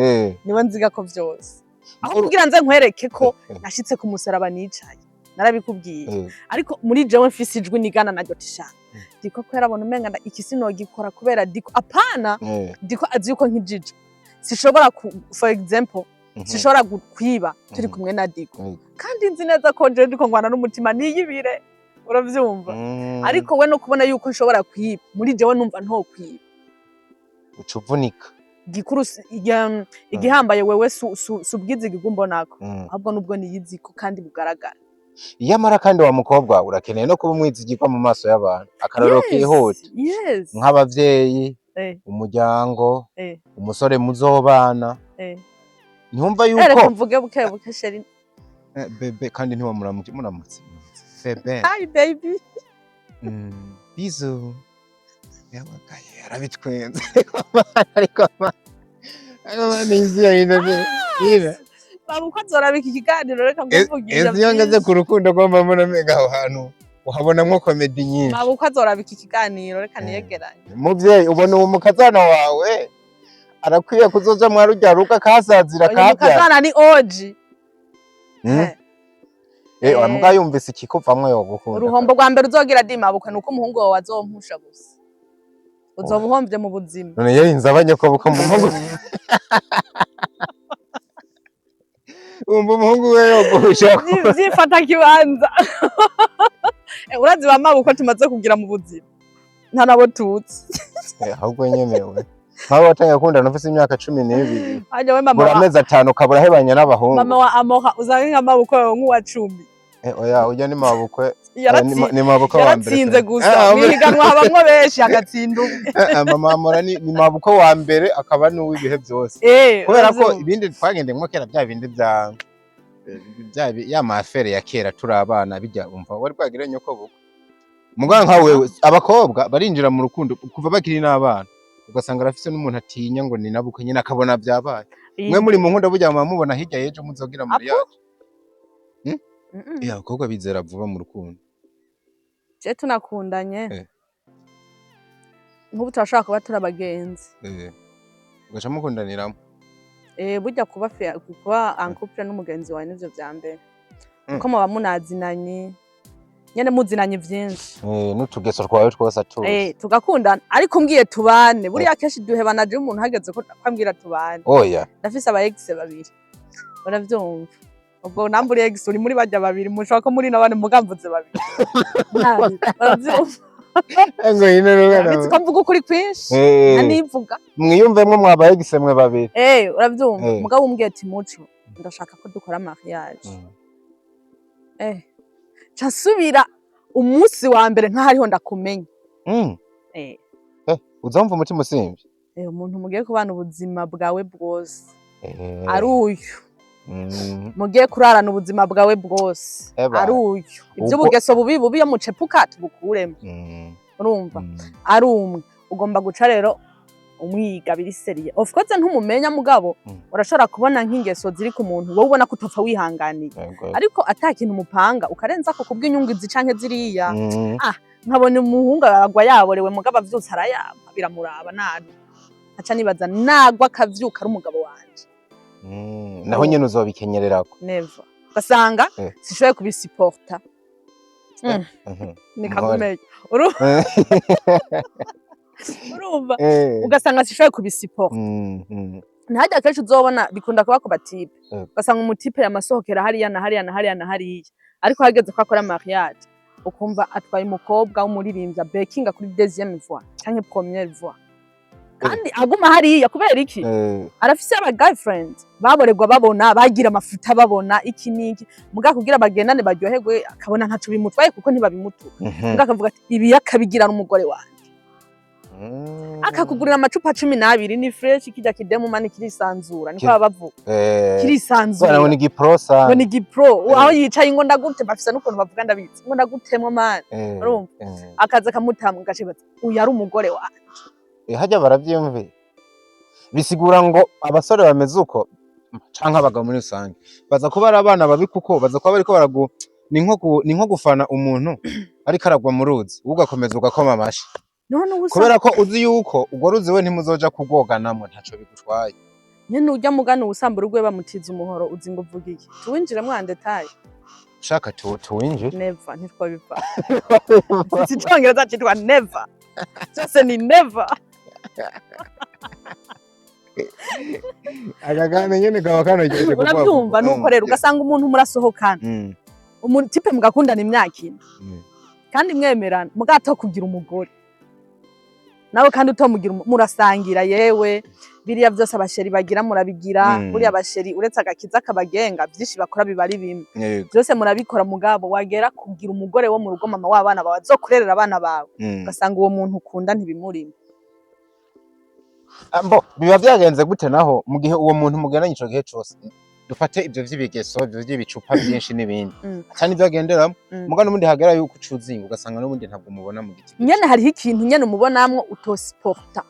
S1: niwe nziga ko vyose aho kugira nze nkwereke ko nashitse ku musaraba nicaye, narabikubwiye. Ariko muri jewe mfise ijwi nigana naryo tishaka diko ko yarabona umenga iki sinogikora kubera diko apana. Diko azi yuko nkijije sishobora ku, for example, sishobora kwiba turi kumwe na diko, kandi nzi neza ko jewe ndiko ngwana n'umutima niyibire, uravyumva? Ariko we no kubona yuko nshobora kwiba, muri jewe numva ntokwiba.
S2: Uca uvunika.
S1: Gikuru igihambaye wewe su ubwizigirwa umbonako, ahubwo nubwo niyiziko kandi bugaragara.
S2: Iyamara kandi wa mukobwa urakeneye no kuba umwizigirwa mu maso y'abantu, akarorero kihuta, nk'abavyeyi, umuryango, umusore muzobana, ntiwumva
S1: Reka
S2: yuko
S1: mvuge buke buke, chéri.
S2: Bébé, kandi ntiwamuramutse muramutse bébé.
S1: Hi baby.
S2: Bisous. Yabagaye arabitwenze, ariko ariko nizi.
S1: Baba uko azorabika ikiganiro, reka nguvugisha.
S2: Ezi iyo ngeze ku rukundo rwamba mbona umenga aho hantu uhabonamwo comédie nyinshi.
S1: Baba uko azorabika ikiganiro, reka niyegeranye.
S2: Muvyeyi, ubona uwo mukazana wawe arakwiye kuzoja mwa rurya rugo akahasazira,
S1: Uyu
S2: akahavyara?
S1: mukazana ni oji.
S2: Wa yumvise ikikuvamwo yogukunda.
S1: Uruhombo rwa mbere uzogira dimabukwe nuko umuhungu wawe azompusha gusa, uzoba uhombye mu buzima.
S2: None yarinze abanyakobuka mu muhungu, wumva umuhungu we yoguhusha?
S1: Vyifata kibanza. Urazi ba mabukwe tumaze kugira mu buzima, nta nabo tuzi.
S2: Ahubwo nyemewe nk'abo watangiye gukundana ufise imyaka 12,
S1: Hajya we mama
S2: buri
S1: wa
S2: amezi 5 ukabura ahebanye n'abahungu.
S1: Mama wa Amoha uzange nka mabukwe wawe nk'uwa 10.
S2: Oya, ujya ni mabukwe ni mabukwe wa mbere.
S1: Yaratsinze gusa mwihiganwa habamwo benshi hagatsinda umwe.
S2: Mama Amora ni mabukwe wa mbere akaba n'uw'ibihe byose, kubera ko
S1: Uravyumva.
S2: ibindi twagendeyemo kera, bya bindi bya ya ma affaires ya kera turi abana, bijya umva wari bwagire nyoko bukwe muganga nka wewe. Abakobwa barinjira mu rukundo kuva bakiri n'abana, ugasanga arafise n'umuntu atinya ngo ni nabukwe nyine, akabona byabaye. Mwe muri mu nkunda burya muba mubona hirya y'ejo muzogira muri
S1: Apo?
S2: yacu.
S1: Mm-mm.
S2: Abakobwa bizera vuba mu rukundo.
S1: Je tunakundanye, nk'ubu turashobora kuba turi abagenzi.
S2: Ugaca mukundaniramo.
S1: Burya kuba en couple n'umugenzi wawe nivyo vya mbere, kuko muba munazinanye nyene, muzinanye vyinshi.
S2: N'utugeso twawe twose atuzi.
S1: Tugakundana, ariko umbwiye tubane, buriya kenshi duhebana. Je umuntu hageze ko ambwira tubane,
S2: Oya.
S1: ndafise aba ex babiri, uravyumva? Ubwo namba uri ex, uri muri barya babiri, mushobora ko muri nabane, mugamvuze babiri. Nabi, uravyumva?
S2: Ngo yine.
S1: Urabizi ko mvuga ukuri kwinshi, anivuga.
S2: Mwiyumvemwo mwabaye gisemwe babiri.
S1: Uravyumva? Mugabo umbwiye ati: "Muco, ndashaka ko dukora mariage," ca nsubira umunsi wa mbere nk'ahariho ndakumenya.
S2: Uzumva umutima usimvye.
S1: Umuntu mugiye kubana ubuzima bwawe bwose ari uyu, mugiye kurarana ubuzima bwawe bwose
S2: Eba.
S1: ari uyu, ivy'ubugeso bubi bubi iyo mucepuka tubukuremo. Urumva? Ari umwe ugomba guca rero umwiga biri sérieux. Of course ntumumenya, mugabo urashobora kubona nk'ingeso ziri ku muntu wowe ubona ko utopfa wihanganiye, ariko ata kintu mupanga ukarenza ko kubw'inyungu izi canke ziriya. Nkabona umuhungu aragwa yaborewe, mugabo avyutse arayama, biramuraba nabi, nkaca nibaza nagwa akavyuka ari umugabo wanje.
S2: Naho nyene uzobikenyererako.
S1: Never, ugasanga sishoboye kubisiporta. Nikagumeyo. Urumva? Ugasanga sishoboye kubisiporta. Ntihajya kenshi uzobona bikunda kuba ku batipe, ugasanga umutipe yamasohokera hariya na hariya na hariya na hariya, ariko hageze ko akora mariage ukumva atwaye umukobwa w'umuririmbyi bekinga kuri deuxième voix canke première voix, kandi aguma hariya. Kubera iki? Arafise aba girlfriend baborerwa, babona bagira amafuta, babona iki n'iki, muga kugira bagendane baryoherwe, akabona ntaco bimutwaye kuko ntibabimutuka. Muga akavuga ati ibi yakabigirana umugore wanje, akakugurira amacupa 12, ni fresh, kijya kidemu mani kirisanzura, niko baba bavuga. Kirisanzura.
S2: Ngo ni giprosa.
S1: Ngo ni gipro. Aho yicaye ngo ndagute, bafise n'ukuntu bavuga, ndabizi, ngo ndagutemwa mani. Urumva? Akaza akamutama, ugaca uyu ari umugore wanje.
S2: Hajya baravyiyumviye, bisigura ngo abasore bameze uko canke abagabo muri rusange baza kuba ari abana babi, kuko baza kuba bariko baragu ni nko gufana umuntu ariko aragwa mu ruzi, wowe ugakomeza ugakoma amashi.
S1: None ubu
S2: Kubera ko uzi yuko urwo ruzi we ntimuzoja kurwoganamwo, ntaco bigutwaye.
S1: Nyene urya mugani uwusambura urwe bamutiza umuhoro, uzi ngo uvuga iki? Tuwinjiremwo en détail?
S2: Ushaka tuwinjire.
S1: Never, ntitwabiva. Mfise icongereza citwa never, vyose ni never.
S2: Akagane nyene kaba kanogeje.
S1: Uravyumva? Nuko rero ugasanga umuntu murasohokana, umutipe mugakundana imyaka 4, kandi mwemerana, mugato kugira umugore nawe kandi utomugira murasangira, yewe biriya byose abasheri bagira murabigira. Buriya abasheri uretse agakiza kabagenga, byinshi bakora biba ari bimwe. Byose murabikora, mugabo wagera kugira umugore wo mu rugo, mama w'abana bawe, azokurerera abana bawe, ugasanga uwo muntu ukunda ntibimurimo.
S2: Ah, mbo biba vyagenze gute naho mu gihe uwo muntu mugendanye ico gihe cose, dufate ivyo vy'ibigeso, ivyo vy'ibicupa vyinshi n'ibindi, ata n'ivyo agenderamo, muga n'ubundi hagera yuko ucuzinga ugasanga n'ubundi ntabwo mubona mu giti?
S1: Nyene hariho ikintu nyene umubonamwo utosiporta.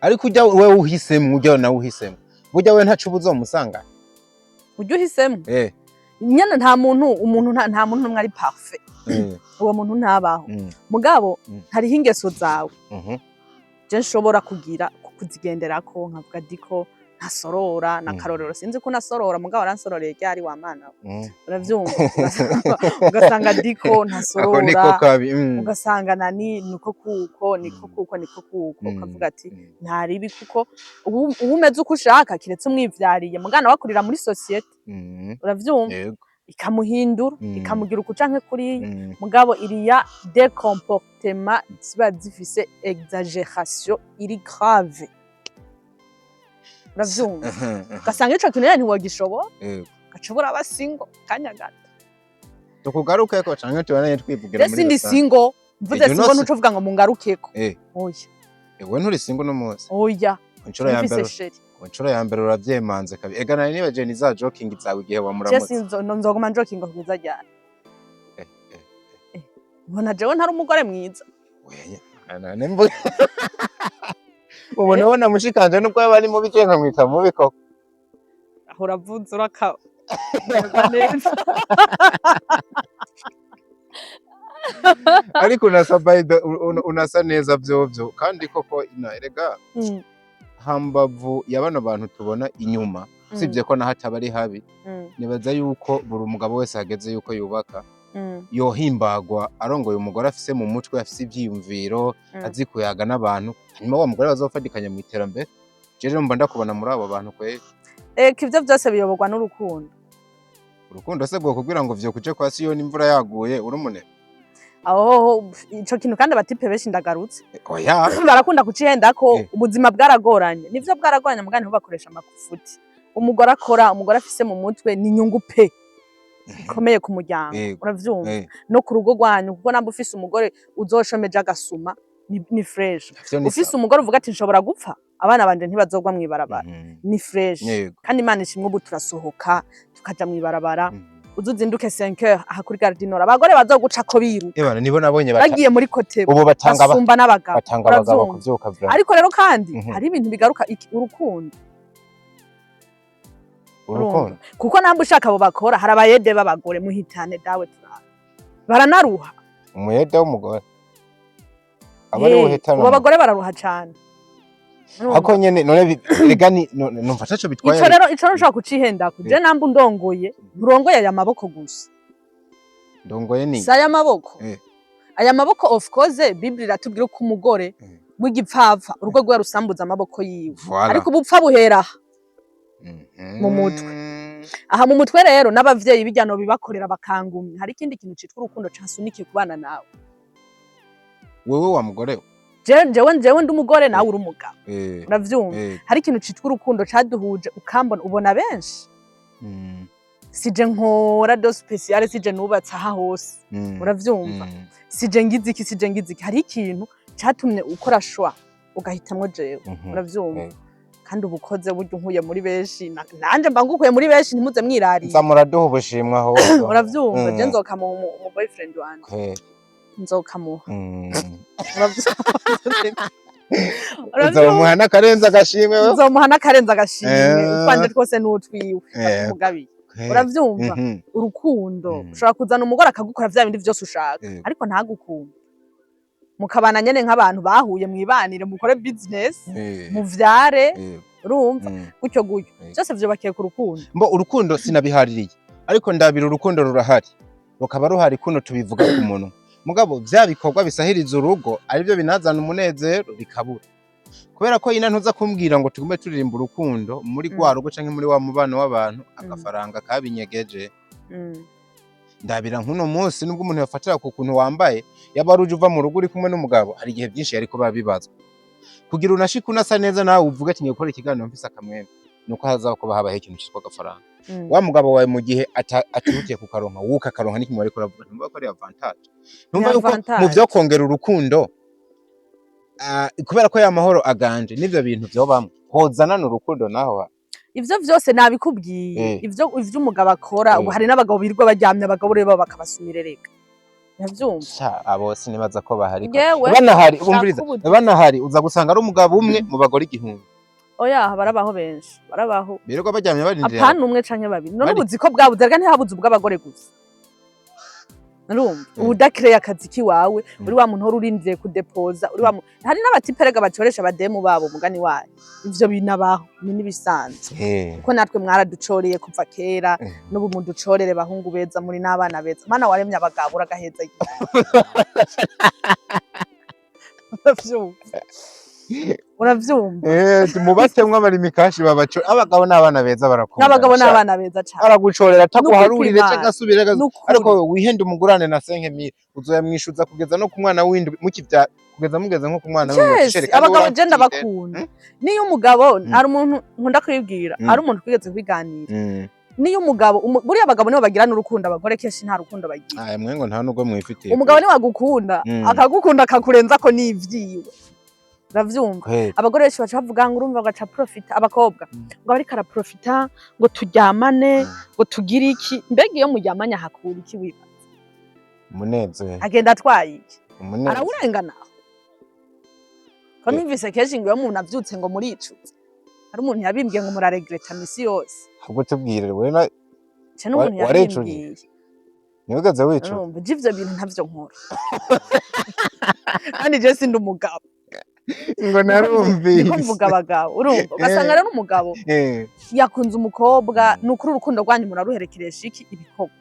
S2: Ariko ujya wewe uhisemo, ujya nawe uhisemo, burya we ntaco uba uzomusanga.
S1: Ujya uhisemo nyene nta muntu, umuntu nta muntu n'umwe ari parfait. Uwo muntu ntabaho. Mugabo hariho ingeso zawe je nshobora kugira kuzigenderako, nkavuga diko ntasorora na karorero, sinzi ko nasorora, mugabo aransororeye ryari wa mana we? Uravyumva? Ugasanga diko
S2: Ako niko
S1: ntasorora,
S2: kabi.
S1: Ugasanga nani niko kuko niko kuko niko kuko ukavuga ati nta ribi, kuko ubu umeze uko ushaka, kiretse umwivyariye mugana wakurira muri société. Uravyumva?
S2: Yego.
S1: Ikamuhindura, ikamugira uku canke kuriya. Mugabo iriya des comportements ziba zifise exagération iri grave, uravyumva? Ugasanga ico kintu rero ntiwogishobora, ugashobora aba single kanya gato.
S2: Tukugarukeko canke tubandanye twivugira
S1: Je
S2: muri
S1: sindi
S2: rusange?
S1: single, mvuze
S2: Ejo
S1: single,
S2: nose-
S1: ntuca uvuga ngo mungarukeko. Oya.
S2: Ewe nturi single uno munsi?
S1: Oya.
S2: Ku nshuro ya
S1: Mfise
S2: mbere.
S1: chéri.
S2: Ku nshuro ya mbere uravyemanze kabi. Ega nari nibagiwe ni za joking zawe igihe
S1: Je
S2: wamuramutse.
S1: sinzo nzoguma njokinga kugeza ryari? Ubona jewe ntari umugore mwiza?
S2: Oya, ubu nabona mushikanje nubwo yaba ari mubi, canke nkamwita mubi koko.
S1: Aho uravuze uraka neza.
S2: Ariko unasa, by the unasa neza vyovyo, kandi koko ina erega hambavu ya bano bantu tubona inyuma, usibye ko naho ataba ari habi, nibaza yuko buri mugabo wese hageze yuko yubaka, yohimbagwa arongoye umugore afise mu mutwe, afise ivyiyumviro, azi kuyaga n'abantu, hanyuma wa mugore bazofatikanya mu iterambere. Je rero mba ndakubona muri abo bantu kweri.
S1: Eka, ivyo vyose biyoborwa n'urukundo.
S2: Urukundo se bwo kugira ngo vyo kuje kwa Siyoni imvura yaguye uri umunebwe?
S1: Aho hoho ico kintu kandi abatipe benshi, ndagarutse,
S2: Oya.
S1: barakunda kucihenda ko ubuzima bwaragoranye. Nivyo, bwaragoranye, mugani ntibakoresha amafuti. Umugore akora, umugore afise mu mutwe, ni inyungu pe ikomeye ku muryango. Uravyumva? No ku rugo rwanyu, kuko namba ufise umugore uzoshomeje agasuma, ni fresh.
S2: Ivyo ni
S1: Ufise
S2: sawa.
S1: umugore uvuga ati nshobora gupfa, abana banje ntibazogwa mw'ibarabara, ni fresh. Kandi Imana ishimwe, ubu turasohoka tukaja mw'ibarabara. Uzuzinduke 5 heures aha kuri Gare du Nord, abagore bazogucako biruka.
S2: Ebana nibo nabonye
S1: Bagiye muri kote
S2: ubu batanga
S1: basumba n'abagabo.
S2: Batanga abagabo
S1: Uravyumva?
S2: kuvyuka vra.
S1: Ariko rero kandi hari ibintu bigaruka urukundo.
S2: Urukundo.
S1: Kuko namba ushaka abo bakora, hari abayede b'abagore muhitane dawe turaba baranaruha.
S2: Umuyede w'umugore aba ari uhitana.
S1: Ubu abagore bararuha cane.
S2: Ako nyene none erega ni numva ataco bitwaye.
S1: Ico rero, ico rero ushobora kucihendako. Je namba undongoye, nturongoye aya maboko gusa.
S2: Ndongoye ni
S1: Si aya maboko. Aya maboko, of course, Bible iratubwira ko umugore w'igipfapfa urugo rwe rusambuza amaboko yiwe.
S2: Voilà.
S1: Ariko ubupfa buhera aha, mu mutwe. Aha mu mutwe rero, n'abavyeyi bijya no bibakorera bakangumya, hari ikindi kintu citwa urukundo cansunikiye kubana nawe.
S2: Wewe wa mugore we.
S1: Jewe ndi umugore, nawe uri umugabo. Uravyumva? Hari ikintu citwa urukundo caduhuje, ukambona ubona benshi. Sije nkora do spécial, sije nubatse aha hose. Uravyumva? Sije ngize iki, sije ngize iki. Hari ikintu catumye ukora choix, ugahitamwo jewe. Uravyumva? Kandi ubukoze burya unkuye muri benshi, nanje mba ngukuye muri benshi, ntimuze mwirarira.
S2: Nza muraduha ubushimwe aho.
S1: Uravyumva? Je nzokamuha umu boyfriend wanje. Nzokamuha. Uravyumva?
S2: Uzomuha n'akarenza agashimwe wewe.
S1: Nzomuha n'akarenza agashimwe. Utwanje twose n'utwiwe, mugabiye. Uravyumva? Urukundo. Ushobora kuzana umugore akagukora vya bindi vyose ushaka, ariko ntagukunde, mukabana nyene nk'abantu bahuye, mwibanire, mukore business, muvyare. Urumva? Gutyo gutyo. Vyose vyubakiye ku rukundo.
S2: Mbo urukundo sinabihaririye, ariko ndabira urukundo rurahari, rukaba ruhari kuno tubivuga ku munwa, mugabo vya bikorwa bisahiriza urugo aribyo binazana umunezero bikabura, kubera ko ina ntuza kumbwira ngo tugume turirimba urukundo muri rwa rugo canke muri wa mubano w'abantu, agafaranga kabinyegeje. Ndabira nk'uno munsi, nubwo umuntu yafatira ku kuntu wambaye, yaba ari uje uva mu rugo uri kumwe n'umugabo, hari igihe byinshi yariko babibazwa kugira unashike unasa neza, nawe uvuge ati ngiye gukora ikiganiro mfise akamwemwe, nuko haza kuba habaho ikintu citwa agafaranga. Wa mugabo wawe mu gihe atihutiye kukaronka, wuka akaronka n'ikimwe ariko uravuga, ntumva ko ari avantage? Ntumva
S1: Ni
S2: yuko mu
S1: avantage.
S2: vyo kongera urukundo, kubera ko ya mahoro aganje n'ivyo bintu vyobamwo hozanana urukundo naho.
S1: Ivyo vyose nabikubwiye. Ivyo umugabo akora, ubu hari n'abagabo birirwa baryamye, abagabo rero bakabasumira, reka ntavyumva.
S2: Sha, abo sinibaza ko bahari.
S1: Ngewe
S2: Banahari,
S1: nshaka
S2: umviriza,
S1: ubuzima.
S2: banahari uza gusanga ari umugabo umwe mu bagore 1000.
S1: Oya, barabaho benshi, barabaho.
S2: Birirwa baryamye barindiriye.
S1: Apana umwe canke babiri. None
S2: Bari-
S1: ubuzi ko bwabuze, reka ntihabuze ubw'abagore gusa. Urumva, udakereye akazi kiwawe, uri wa muntu uhora urindiriye kudepoza, uri wa hari n'abatipe rega bacoresha abademu babo, umugani wayo. Ivyo binabaho, ni n'ibisanzwe. Kuko natwe mwaraducoreye kuva kera, n'ubu muducorere. Bahungu beza, muri n'abana beza. Mana waremye abagabo, uragaheza igihe. Uravyumva? Uravyumva?
S2: Mubatemwo abarimikashi babaco, abagabo n'abana beza barakundana.
S1: N'abagabo
S2: Sha,
S1: n'abana beza cane.
S2: Aragucorera ataguharurire.
S1: Nukuri.
S2: Canke asubire
S1: Nukuri.
S2: Ariko wewe wihende umugurane na 5000, uzoyamwishuza kugeza no ku mwana w'indwi mukivya, kugeza mugeze nko ku mwana w'indwi.
S1: Yes,
S2: Shere, kandi
S1: abagabo
S2: wowe
S1: je ndabakunda. Niyo umugabo ari umuntu nkunda kwibwira, ari umuntu twigeze kubiganira. Niyo umugabo buriya abagabo nibo bagirana urukundo, abagore kenshi nta rukundo bagira.
S2: Aya mwe ngo nta nubwo mwifitiye.
S1: Umugabo niwe agukunda, akagukunda akakurenza ko n'ivyiwe. Uravyumva?
S2: Kweli.
S1: Abagore benshi baca bavuga ngo urumva ngo aca profita abakobwa, ngo ariko araprofita ngo turyamane, ngo tugire iki. Mbega iyo muryamanye ahakura iki wibaza?
S2: Umunezero.
S1: Agenda atwaye iki?
S2: Umunezero.
S1: Arawurengana ko numvise kenshi ngo iyo umuntu avyutse ngo muricuza. Hari umuntu yabimbwiye ngo muraregreta misi yose.
S2: Ahubwo tubwire wewe na
S1: Ce n'umuntu
S2: Warecuje?
S1: yabimbwiye.
S2: Ntiwigeze wicuza?
S1: Urumva, je ivyo bintu ntavyo nkora, kandi je sindi umugabo.
S2: Ngo narumvise.
S1: Niko mvuga abagabo. Urumva, ugasanga rero umugabo yakunze umukobwa. Ni ukuri, urukundo rwanyu muraruherekeresha iki? Ibikorwa.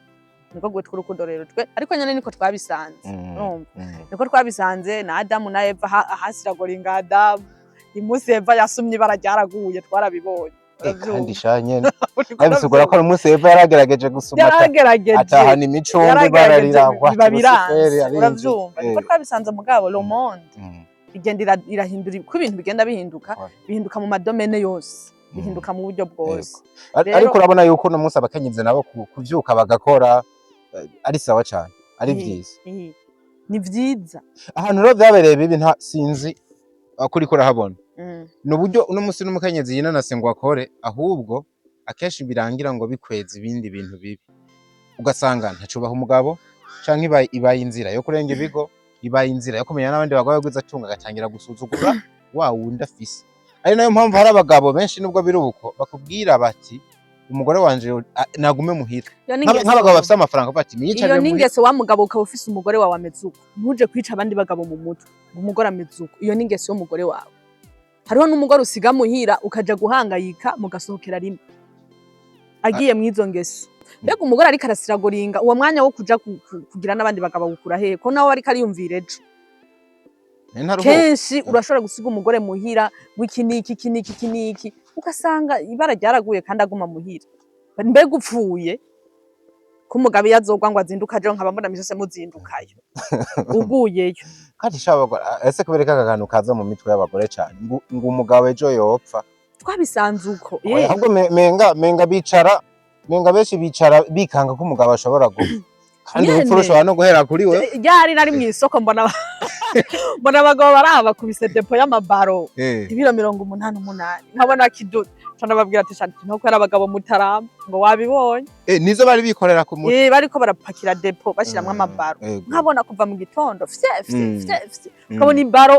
S1: Niko gwitwa urukundo rero twe, ariko nyene niko twabisanze. Urumva, niko twabisanze na Adamu na Eva. Ahasiragoringa Adamu, imunsi Eva yasumye ibara ryaraguye, twarabibonye.
S2: Kandi sha nyene abisigura ko umunsi Eva yaragerageje gusuma
S1: Yaragerageje.
S2: atahana imicungwe, ibara
S1: Yaragerageje,
S2: riragwa.
S1: biba biranze.
S2: Lusiferi arinjiye.
S1: Uravyumva, niko twabisanze. Mugabo le monde igenda irahindura, uko ibintu bigenda bihinduka, bihinduka mu ma domaines yose, bihinduka mu buryo bwose.
S2: Ariko urabona yuko uno munsi abakenyezi nabo kuvyuka bagakora ari sawa cane, ari vyiza.
S1: Ni vyiza.
S2: Ahantu rero vyabereye bibi, nta sinzi kuriko urahabona, ni uburyo uno munsi n'umukenyezi yinanase ngo akore, ahubwo akenshi birangira ngo bikweza ibindi bintu bibi, ugasanga ntacubaha umugabo, canke ibaye inzira yo kurenga ibigo, ibaye inzira yo kumenya n'abandi bagabo bagwiza atunga, agatangira gusuzugura wa wundi afise. Ari nayo mpamvu hari abagabo benshi, nubwo biri uko, bakubwira bati: "Umugore wanje nagume muhira."
S1: Iyo ni ingeso.
S2: Nk'abagabo bafise amafaranga bati:
S1: Iyo
S2: "Niyicarire
S1: ni
S2: muhira."
S1: ingeso. Wa mugabo ukaba ufise umugore wawe ameze uko, ntuje kwica abandi bagabo mu mutwe ngo umugore ameze uko. Iyo ni ingeso y'umugore wawe. Hariho n'umugore usiga muhira, ukaja guhangayika, mugasohokera rimwe agiye mw'izo ngeso. Mbega umugore ariko arasiragoringa, uwo mwanya wo kuja kugira n'abandi bagabo awukura hehe, ko nawe ariko ariyumvira ejo?
S2: Ntaruhuka.
S1: Kenshi urashobora gusiga umugore muhira w'iki n'iki, iki n'iki, iki n'iki, ugasanga ibara ryaraguye kandi aguma muhira. Mbega upfuye ko umugabo iyo azogwa ngo azinduka ajeho, nkaba mbona misi yose muzindukayo, uguyeyo?
S2: Kandi sha abagore, ese kubereka aka kantu kaza mu mitwe y'abagore cane ngo umugabo ejo yopfa?
S1: Twabisanze uko.
S2: Oya, ahubwo menga bicara, menga benshi bicara bikanga ko umugabo ashobora gupfa, kandi
S1: Nyene.
S2: urupfu rushobora no guhera kuri we.
S1: Ryari nari mw'isoko, mbona abagabo baraba bakubise dépôt y'amabaro, ibiro 88, nkabona kidudu. Ca ndababwira ati: "Sha, ntuko ari abagabo mutaramba ngo wabibonye."
S2: Nizo bari bikorera ku mutwe?
S1: Bariko barapakira dépôt, bashiramwo amabaro. Nkabona kuva mu gitondo fye fye fye fye, ukabona ibaro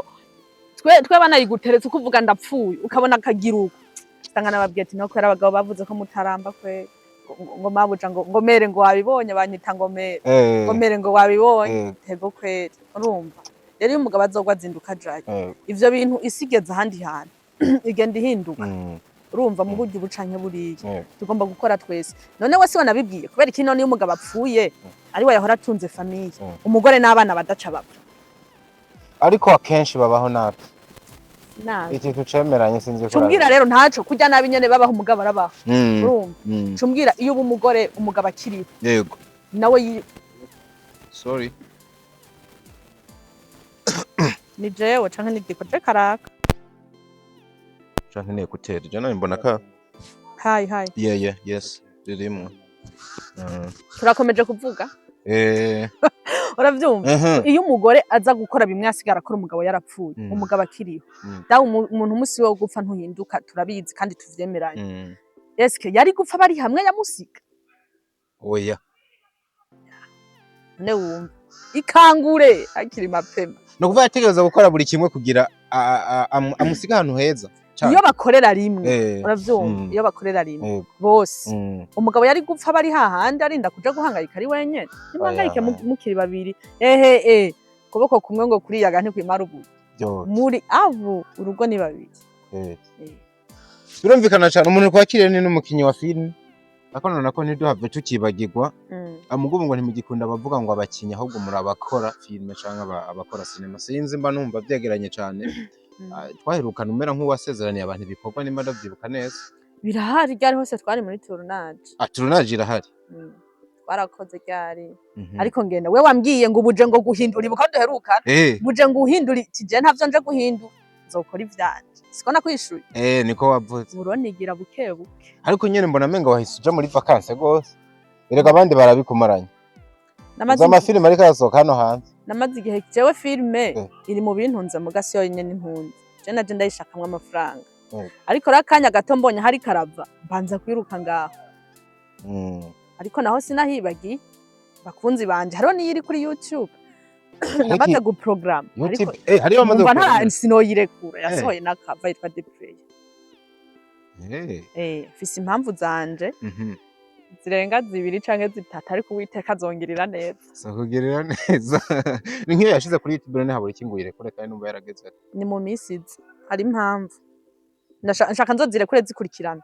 S1: twe banayiguteretse, ukuvuga ndapfuye, ukabona akagira uko. Usanga nababwiye ati: "Nuko ari abagabo bavuze ko mutaramba kwe." Ngo mabuja, ngo mere, ngo wabibonye, banyita ngo mere, ngo mere, ngo wabibonye. Tego kweri. Urumva rero, iyo umugabo azogwa azinduka ajayo, ivyo bintu isi igeze ahandi hantu, igenda ihinduka. Urumva, mu buryo ubu canke buriya, tugomba gukora twese. None wese wanabibwiye kubera iki? None iyo umugabo apfuye, ari we yahora atunze famille, umugore n'abana badaca bapfa?
S2: Ariko akenshi babaho nabi.
S1: Nabi.
S2: Ikintu cemeranye, sinzi ko
S1: Cumbwira rero, ntaco kurya nabi nyene babaho, umugabo arabaho. Urumva, cumbwira, iyo uba umugore, umugabo akiriho, nawe
S2: Sorry.
S1: Ni jewe canke ni diko je karaka?
S4: Canke ni écouteur, je nawe mbona ka
S1: Hayi hayi.
S4: Yeah, yes, ririmwo.
S1: Turakomeje kuvuga. Uravyumva, iyo umugore aza gukora bimwe asigara akora umugabo yarapfuye, umugabo akiriho, dawe umuntu umunsi wo gupfa ntuhinduka, turabizi kandi tuvyemeranye. Eske yari gupfa bari hamwe yamusiga?
S4: Oya.
S1: None wumva, ikangure hakiri mapema.
S2: Ni ukuvuga yategereza gukora buri kimwe kugira amusige ahantu heza cane.
S1: Iyo bakorera rimwe, uravyumva, iyo bakorera rimwe bose, umugabo yari gupfa bari hahandi, arinda kuja guhangayika ari wenyene? Nimuhangayike
S2: Oya.
S1: mukiri babiri. Ehe, kuboko kumwe ngo kuriyaga ntikwimara ubuye. Muri abo urugo ni babiri.
S2: Birumvikana cyane. Umuntu twakiriye ni n'umukinyi wa filime, ariko none ko ntiduhave tukibagirwa amugubu ngo ntimugikunda abavuga ngo abakinyi, ahubwo muri abakora filime canke abakora sinema. Sinzi, mba numva vyegeranye cane. Twaherukana umera nk'uwasezeraniye abantu ibikorwa, nimba ndavyibuka neza.
S1: Birahari, ryari hose twari muri tournage.
S2: Ah, tournage irahari.
S1: Twarakoze ryari. Ariko ngenda we wambwiye ngo ubuje ngo guhindura, ibuka aho duherukana, buje ngo uhindura iti: "Je ntavyo nje guhindura, nzokora ivyanje." Siko nakwishuye?
S2: Niko wavuze.
S1: Buronigira buke buke.
S2: Ariko nyene mbona menga wahise uja muri vacances gose. Erega abandi barabikumaranye.
S1: Namaze
S2: Uzi amafilime ariko arasohoka hano hanze?
S1: Namaze igihe jewe filime iri mu bintunze, muga si yonyene intunze. Je naje ndayishakamwo amafaranga. Ariko rero akanya gato mbonye hari karava, mbanza kwiruka ngaho. Ariko naho sinahibagiye bakunzi banje, hariho niyo iri kuri YouTube namaze guprograma, ariko
S2: YouTube, hariyo bamaze
S1: numva nta
S2: guprograma.
S1: sinoyirekura. Yasohoye n'akava yitwa The Prayer. Mfise impamvu zanje. Zirenga zibiri canke zitatu, ariko Uwiteka azongirira neza.
S2: So kugirira neza ni nk'iyo yashize kuri YouTube, none habura iki ngo uyirekure kandi numva yarageze?
S1: Ni mu minsi iza, hari impamvu. Nshaka nzozirekure zikurikirana.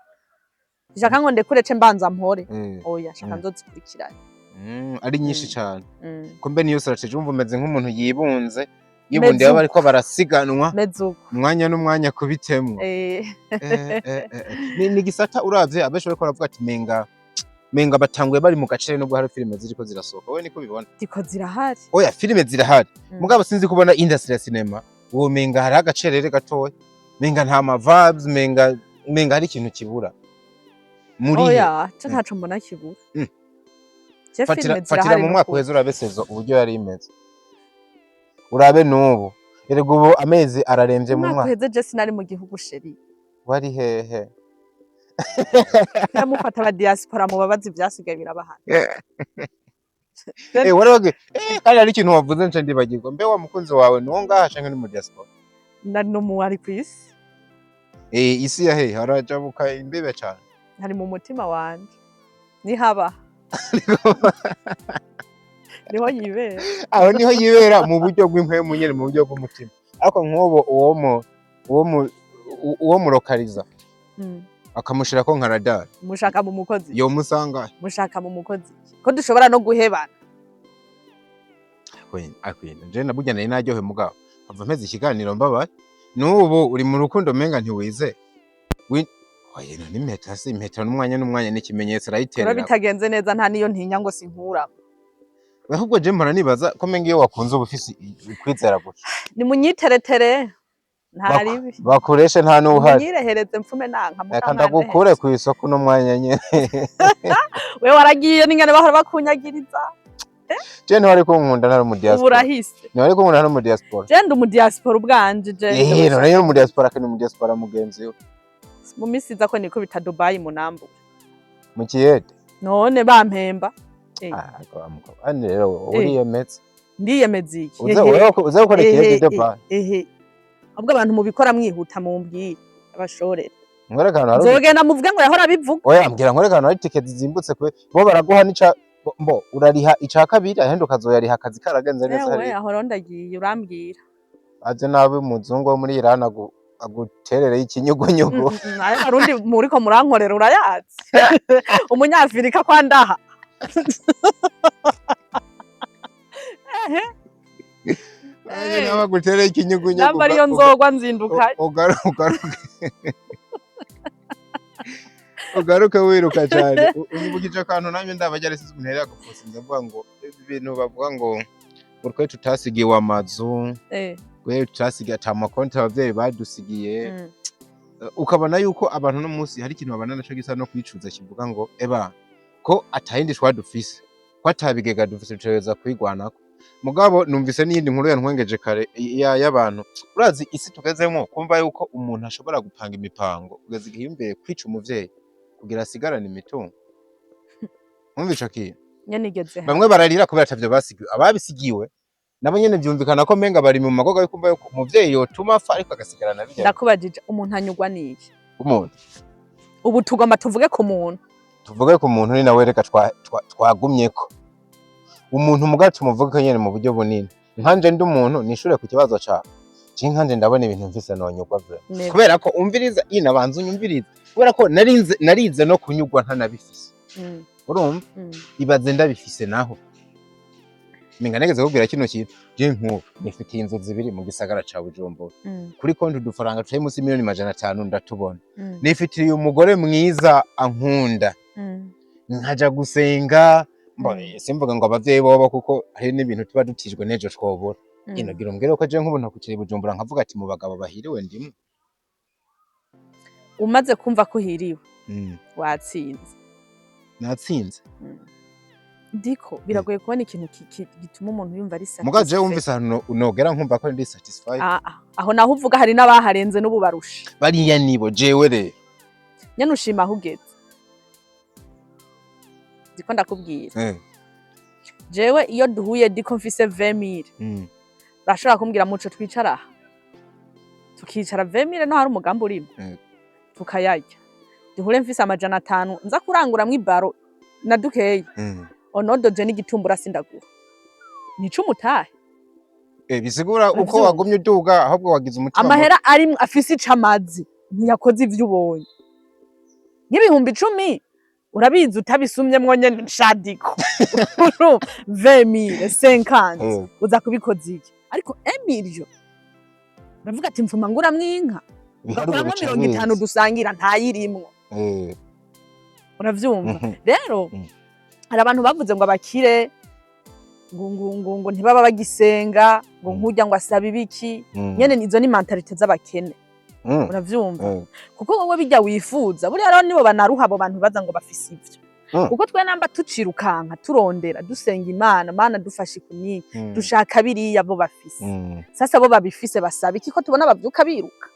S1: Nshaka ngo ndekure ce mbanza mpore. Oya, nshaka nzozikurikirana.
S2: Ari nyinshi cane. Kumbe niyo strategy, wumva umeze nk'umuntu yibunze yibundiye,
S1: Meze
S2: bariko barasiganwa
S1: Meze uko.
S2: umwanya n'umwanya kubitemwo. Ni gisata uravye abenshi bariko baravuga ati menga batanguye bari mu gacere, nubwo hari filime ziriko zirasohoka. Wowe niko ubibona?
S1: Diko zirahari.
S2: Oya, filime zirahari. Mugabo sinzi kubona industry ya cinema, uwo menga hariho agacerere gatoya, menga nta ma vibes, menga hari ikintu kibura muri he.
S1: Oya, ce ntaco mbona kibura. Je
S2: Fatira
S1: filime
S2: fatira
S1: zirahari
S2: mu mwaka
S1: n'ukuri.
S2: uheze, urabe saison uburyo yari imeze, urabe n'ubu. Erega ubu amezi araremvye mu
S1: Umwaka
S2: mwaka.
S1: uheze je sinari mu gihugu, chéri.
S2: Wari hehe?
S1: Mufata aba diaspora mubabazi, ivyasigaye birabahana.
S2: Wari wagiye kandi hari ikintu wavuze nce ndibagirwa. Mbe wa mukunzi wawe nuwo ngaha canke ni mu diaspora?
S1: Na n'umu ari kw'isi.
S2: Isi ya hehe? Harajabuka imbibe cane.
S1: Hari mu mutima wanje, nihaba niho yibera.
S2: Aho niho yibera mu buryo bw'impwemu nyene, mu buryo bw'umutima. Ariko nk'ubu uwo murokariza akamushirako nka radar,
S1: Mushaka mu mukozi?
S2: yomusanga.
S1: Mushaka mu mukozi ko dushobora no guhebana.
S2: Akwenda je naburya nari naryohe, mugabo ava mpeze ikiganiro mbabaye. N'ubu uri mu rukundo, menga ntiwize. Oya, none impeta si impeta n'umwanya n'umwanya ni ikimenyetso,
S1: Kora
S2: arayiterera.
S1: bitagenze neza, nta niyo ntinya ngo sinkuramo.
S2: Ahubwo je mpora nibaza ko menga iyo wakunze uba ufise ukwizera gusa.
S1: Nimunyiteretere, nta ribi.
S2: Bakoreshe nta n'uhari.
S1: Munyirehereze mfume nanka.
S2: Reka ndagukure ku isoko uno mwanya nyene.
S1: We waragiye n'ingene bahora bakunyagiriza.
S2: Je ntiwari kunkunda ntari mu
S1: Ubu
S2: diaspora.
S1: urahise.
S2: Ntiwari kunkunda ntari mu diaspora.
S1: Je ndi umu diaspora ubwanje je.
S2: None yo mu diaspora kandi mu diaspora mugenzi we.
S1: Mu minsi iza ko nikubita Dubai munambu.
S2: Mu kiyede.
S1: None bampemba.
S2: Ah, ariko wa mugabo ani rero uriyemetse.
S1: Ndiyemeza iki?
S2: Uze wewe uze gukora ikiyede Dubai.
S1: Ehe, ahubwo abantu mubikora mwihuta, mumbwire abashorere.
S2: Nkwereka ahantu hari
S1: Nzogenda muvuge ngo yahora abivuga.
S2: Oya, mbwira nkwereka ahantu hari tike zizimbutse kwe bo baraguha n'ica mbo urariha ica kabiri, ahandi ukazoyariha akazi karagenze neza.
S1: Ewe.
S2: Hariya.
S1: Aho rero ndagiye, urambwira.
S2: Aje nabi umuzungu wo muri Iran aguterereye ikinyugunyugu.
S1: Ayo Barundi muriko murankorera urayazi, umunyafurika kwandaha. Ehe.
S2: Aje nawe aguterereye ikinyugunyugu.
S1: Namba ariyo nzogwa nzinduka.
S2: Ugaruke wiruka cyane. Unyibukije akantu nanjye ndaba ryarisize umuntu yari yaguposinze avuga ngo ibintu bavuga ngo twe tutasigiwe amazu, twe tutasigiye ata makonti abavyeyi badusigiye. Ukabona yuko abantu no munsi hari ikintu babana naco gisa no kwicuza, kivuga ngo eba ko atayindi shwa dufise, ko atabigega dufise, dutegereza kwigwanako. Mugabo numvise n'iyindi nkuru yantwengeje kare y'abantu. Urazi isi tugezemwo, kumva yuko umuntu ashobora gupanga imipango kugeza igihe yiyumviye kwica umuvyeyi kugira asigarane imitungo. Mwumva ico kintu?
S1: Nyene igeze ha.
S2: Bamwe bararira kubera atavyo basigiwe. Ababisigiwe nabo nyene vyumvikana ko menga bari mu magoga yo kumva yuko umuvyeyi yotuma apfa ariko agasigarana birya.
S1: Ndakubajije, umuntu anyugwa n'iki?
S2: Umuntu
S1: Ubu tugomba tuvuge ku muntu.
S2: Tuvuge ku muntu, ni nawe reka twagumyeko umuntu, mugabo tumuvuge ko nyene mu buryo bunini. Nkanje ndi umuntu nishure ku kibazo cawe, je nkanje ndabona ibintu mfise nonyugwa vraiment.
S1: Never.
S2: Kubera ko umviriza ina banza unyumvirize, kubera ko narinze narize no kunyugwa ntanabifise. Urumva? Ibaze ndabifise naho minga negeze kubwira kino kintu. Je nk'ubu nifitiye inzu zibiri mu gisagara ca Bujumbura, kuri konti udufaranga turi munsi 500 miliyoni ndatubona. Nifitiye umugore mwiza ankunda, nkaja gusenga. Simvuga ngo abavyeyi bobo, kuko hari n'ibintu tuba dutijwe n'ejo twobura. Inogira umbwire ko je nk'ubu ntakukiri i Bujumbura nkavuga ati mu bagabo bahiriwe ndimwe.
S1: Umaze kumva ko uhiriwe, watsinze.
S2: Natsinze.
S1: Ndiko biragoye kubona ikintu gituma umuntu yumva ari
S2: Mugabo jewe
S1: satisfait.
S2: wumvise ahantu nogera nkumva ko ndi satisfied.
S1: Ah, ah, aho naho uvuga hari n'abaharenze n'ubu barusha.
S2: Bariya nibo, jewe rero
S1: Nyene ushima aho ugeze. Ndiko ndakubwira, jewe iyo duhuye ndiko mfise 20,000, urashobora kumbwira muco twicara aha, tukicara 20,000, no hari umugambi urimo, tukayarya. Duhure mfise 500 nza kuranguramwo ibaro. Na dukeyi onodoje n'igitumbura sindagura, nico umutahe.
S2: Bisigura uko
S1: Uravyumva?
S2: wagumye uduga, ahubwo wagize umutima muto.
S1: Amahera arimwo afise ico amazi, ntiyakoze ivyo ubonye. Nk'ibihumbi 10 urabizi, utabisumyemwo nyene shadiko 20 000, 50, uza kubikoza iki? Ariko 1 million uravuga ati mfuma nguramwo inka,
S2: Ibiharuro
S1: ugakuramwo
S2: bica
S1: 50
S2: biza.
S1: dusangira, ntayirimwo. Uravyumva? Rero hari abantu bavuze ngo abakire ngo ntibaba bagisenga, ngo nkurya ngo asaba ibiki. Nyene izo ni mentalité z'abakene. Uravyumva? Kuko wowe bijya wifuza, buriya rero nibo banaruha, abo bantu baza ngo bafise ivyo. Kuko twe namba tucirukanka, turondera, dusenga Imana, Mana dufashe kuniki, dushaka biriya bo bafise. Sasa bo babifise basaba iki, ko tubona bavyuka biruka?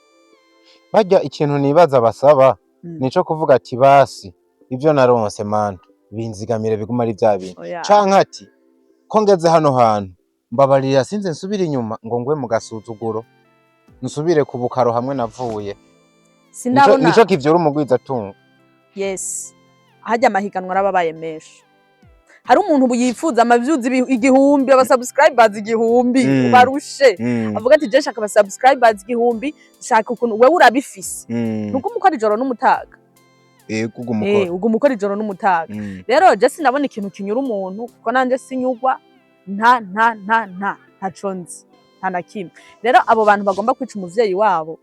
S2: Barya ikintu nibaza basaba nico kuvuga ati basi ivyo naronse Mana binzigamire, biguma ari vya bintu,
S1: Oya.
S2: canke ati ko ngeze hano hantu mbabarira sinze nsubire inyuma ngo ngwe mu gasuzuguro, nsubire ku bukaro hamwe navuye.
S1: Sindabona.
S2: Nico kivyura umugwizatunga.
S1: Yes, harya amahiganwa arababaye menshi. Hari umuntu ubu yifuza amavyuzi 1000, aba subscribers 1000, barushe. Avuga ati je shaka aba subscribers 1000, shaka ukuntu wewe urabifise. Nuko umukora ijoro n'umutaga.
S2: Yego, uguma ukora.
S1: Uguma ukora ijoro n'umutaga. Rero je sinabona ikintu kinyura umuntu, kuko nanje sinyugwa, nta nta nta nta ntaco nzi, nta na kimwe. Rero abo bantu bagomba kwica umuvyeyi wabo,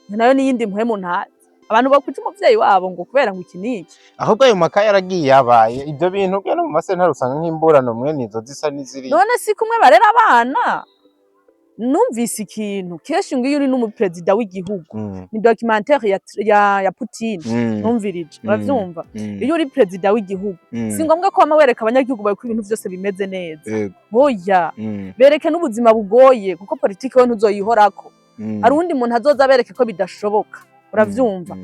S1: nayo n'iyindi mpwemu ntazi. Abantu bakwica umuvyeyi wabo ngo kubera ngo iki n'iki.
S2: Ahubwo ayo makaye yaragiye yabaye ibyo bintu byo no mu masentare, usanga nk'imburano mwene izo zisa n'iziri.
S1: None si kumwe barera abana? Numvise ikintu kenshi ngo iyo uri n'umuperezida w'igihugu, ni documentaire ya Putin numvirije, uravyumva? Iyo uri perezida w'igihugu, si ngombwa ko wama wereka abanyagihugu bawe ko ibintu vyose bimeze neza. Oya, bereke n'ubuzima bugoye, kuko politiki we ntuzoyihorako. Hari uwundi muntu azoza abereke ko bidashoboka, uravyumva?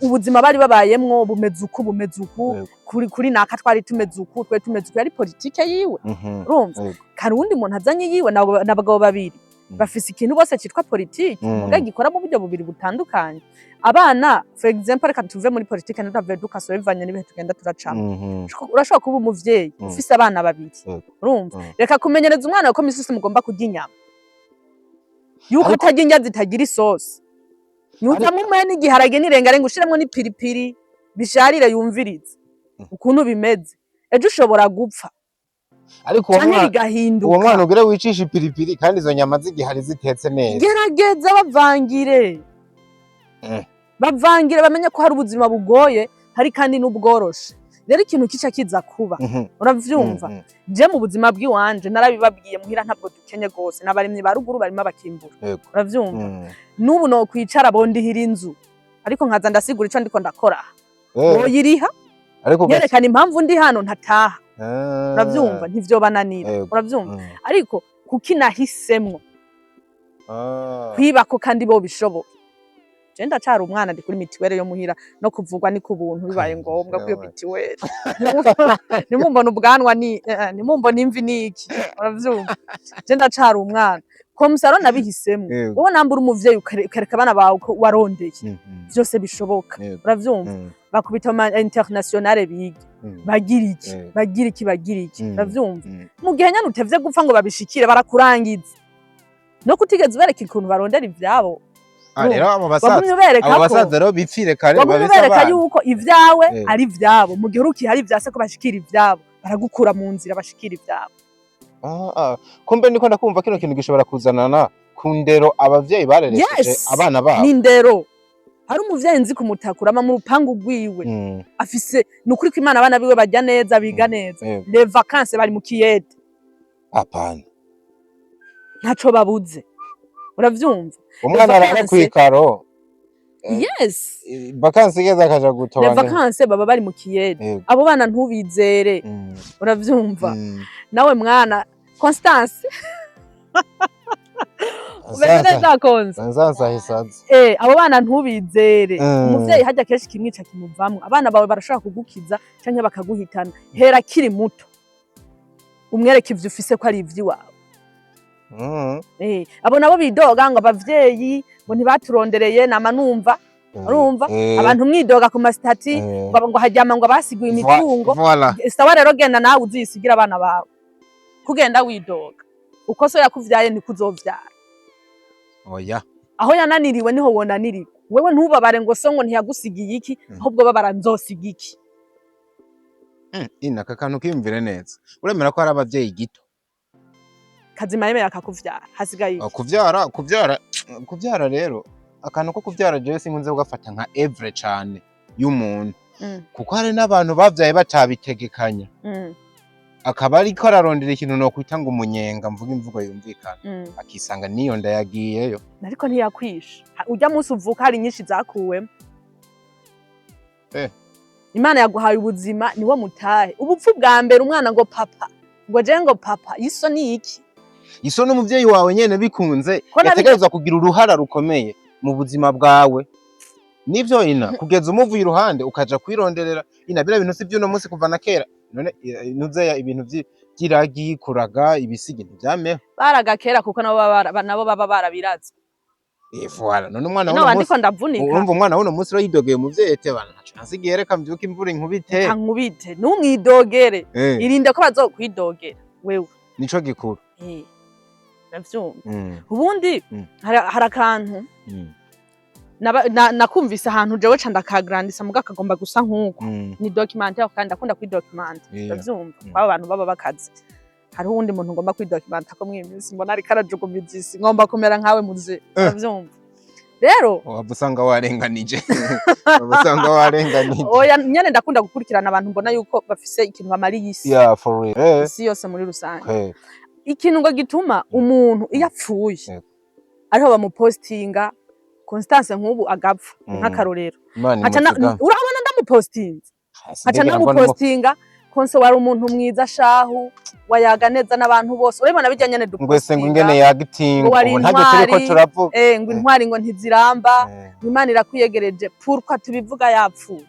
S1: Ubuzima bari babayemwo bumeze uku, bumeze uku. Kuri naka twari tumeze uku, twari tumeze uku, yari politike yiwe. Urumva? Hari uwundi muntu azanye yiwe, n'abagabo babiri bafise ikintu bose citwa politike, muga gikora mu buryo bubiri butandukanye. Abana, for example, reka tuve muri politike, ntitave dukasura bivanye n'ibihe tugenda turacamo. Urashobora kuba umuvyeyi ufise abana babiri, urumva? Reka kumenyereza umwana ko misi yose mugomba kurya inyama, yuko atarya indya zitagira isosi, ntutamumuhe n'igiharage n'irengarenga, ushiremwo n'ipiripiri bisharire, yumvirize ukuntu bimeze. Ejo ushobora gupfa
S2: Ariko uwo
S1: canke
S2: mwana,
S1: bigahinduka.
S2: uwo mwana ugira wicisha ipiripiri kandi izo nyama zigihari zitetse neza?
S1: Gerageza bavangire. Bavangire, bamenye ko hari ubuzima bugoye, hari kandi n'ubworoshe. Rero ikintu kica kiza kuba, uravyumva? Je mu buzima bw'iwanje narabibabwiye, muhira ntabwo dukenye gose, n'abarimyi ba ruguru barimo bakimbura. Uravyumva? N'ubu nokwicara bondihira inzu, ariko nkaza ndasigura ico ndiko ndakora, boyiriha.
S2: Ariko
S1: Nyerekana impamvu ndi hano ntataha. Uravyumva? Ntivyobananira. Uravyumva? Ariko kuki nahisemwo kwibako kandi bo bishoboka? Je ndacari umwana, ndi kuri mituweli yo muhira, no kuvugwa ni ku buntu bibaye ngombwa kwiyo mituweli. Nimumbona ubwanwa ni nimumbona imvi niki, uravyumva? Je ndacari umwana komisaro, nabihisemwo. Wowe nambura umuvyeyi, ukereka abana bawe ko warondeye, vyose bishoboka. Uravyumva? Bakubita ama internationale bige, bagira iki, bagira iki, bagira iki. Uravyumva? Mu gihe nyene utevye gupfa ngo babishikire, barakurangiza no kutigeze ubereka ukuntu barondera ivyabo.
S2: Ah, rero abo basaza,
S1: Wagumye ubereka
S2: abo
S1: ko
S2: basaza rero bipfire kare,
S1: wagumye
S2: babise
S1: ubereka
S2: abana.
S1: yuko ivyawe ari ivyabo. Mu gihe urukihari ivyase ko bashikira ivyabo, baragukura mu nzira bashikira ivyabo.
S2: Ah, ah. Kumbe niko ndakumva, kino kintu gishobora kuzanana ku ndero abavyeyi bareresheje
S1: Yes.
S2: abana babo.
S1: Ni indero. Hari umuvyeyi nzi kumutakura ama mu rupangu rwiwe, afise, ni ukuri ko Imana, abana biwe barya neza, biga neza. Les vacances bari mu kiyede.
S2: Apana.
S1: Ntaco babuze, uravyumva?
S2: Umwana arara
S1: Vacances.
S2: kw'ikaro.
S1: Yes.
S2: Vacances igeze akaja
S1: Les
S2: gutoba.
S1: vacances baba bari mu kiyede. Abo bana ntubizere. Uravyumva? Nawe mwana Constance, umeze neza Constance?
S2: Nsansa hisaze.
S1: Abo bana ntubizere. Umuvyeyi harya kenshi kimwica kimuvamwo. Abana bawe barashobora kugukiza canke bakaguhitana. Hera akiri muto, umwereke ivyo ufise ko ari ivy'iwawe. Abo nabo bidoga ngo abavyeyi ngo ntibaturondereye, nama numva Urumva? Abantu mwidoga ku ma statuts ngo hajyama ngo abasiguye imitungo.
S2: Voilà.
S1: Sawa rero, genda nawe uzisigira abana bawe. Kugenda widoga uko so yakuvyaye ntikuzovyara.
S2: Oya.
S1: Aho yananiriwe niho wonanirirwa wewe. Ntubabare ngo so ngo ntiyagusigiye iki, ahubwo babara nzosiga iki.
S2: Ina aka kantu kiyumvire neza. Uremera ko hari abavyeyi gito?
S1: Kazima yemera akakuvyara, hasigaye iki?
S2: Kuvyara rero, akantu ko kuvyara jewe sinkunze kugafata nka œuvre cane y'umuntu, kuko hari n'abantu bavyaye batabitegekanya, akaba ariko ararondera ikintu nokwita ngo umunyenga, mvuga imvugo yumvikana, akisanga niyo nda yagiyeyo.
S1: Ariko ntiyakwishe. Urya munsi uvuka hari nyinshi zakuwemo. Imana yaguhaye ubuzima, niwo mutahe. Ubupfu bwa mbere, umwana ngo papa, ngo je ngo papa, iso ni iki?
S2: Iso n'umuvyeyi wawe nyene bikunze
S1: Ko
S2: yategerezwa kugira uruhara rukomeye mu buzima bwawe. Nivyo ina kugeza umuvuye iruhande ukaja kwironderera. Ina biriya bintu si vy'uno munsi, kuva na kera. None ntuzeya ibintu vy'iragi, kuraga ibisigi ntivyameho?
S1: Baraga kera kuko nabo baba nabo baba barabiraze.
S2: Eh, voilà. None umwana
S1: No
S2: w'uno
S1: bandiko
S2: munsi,
S1: ndavunika.
S2: urumva umwana w'uno munsi rero yidogeye umuvyeyi ati: "Bana, ntaco nasigiye, reka mvyuke imvura inkubite."
S1: Kankubite, ntumwidogere. Irinde ko bazokwidogera wewe.
S2: Nico gikuru.
S1: Uravyumva? Ubundi hari akantu nakumvise ahantu jewe ca ndakagrandisa, muga kagomba gusa nk'uko ni documentaire, kandi ndakunda kwidocumenta. Uravyumva? Kw'abo bantu baba bakaze, hariho uwundi muntu ngomba kwidocumenta ko mw'iyi minsi mbona ariko arajugumiza isi, ngomba kumera nkawe muze. Uravyumva rero?
S2: Waba usanga warenganije, waba usanga warenganije.
S1: Oya nyene, ndakunda gukurikirana abantu mbona yuko bafise ikintu bamariye isi,
S2: Yeah, for real.
S1: Isi yose muri rusange. Ikintu ngo gituma umuntu iyo apfuye ariho bamupostinga, Constance nk'ubu agapfa, nk'akarorero,
S2: Imana
S1: nkaca
S2: imuzigame.
S1: urabona ndamupostinze, nkaca
S2: Sinigera mbona
S1: ndamupostinga: "Konse wari umuntu mwiza shahu, wayaga neza n'abantu bose." Urabibona bijya nyene?
S2: Ngwese ngo ingene
S1: dupostinga
S2: yagitinga
S1: ngo wari
S2: ubu ntabyo turiko
S1: intwari.
S2: turavuga.
S1: Ngo intwari ngo ntiziramba, ngo Imana irakwiyegereje. Pourquoi tubivuga yapfuye?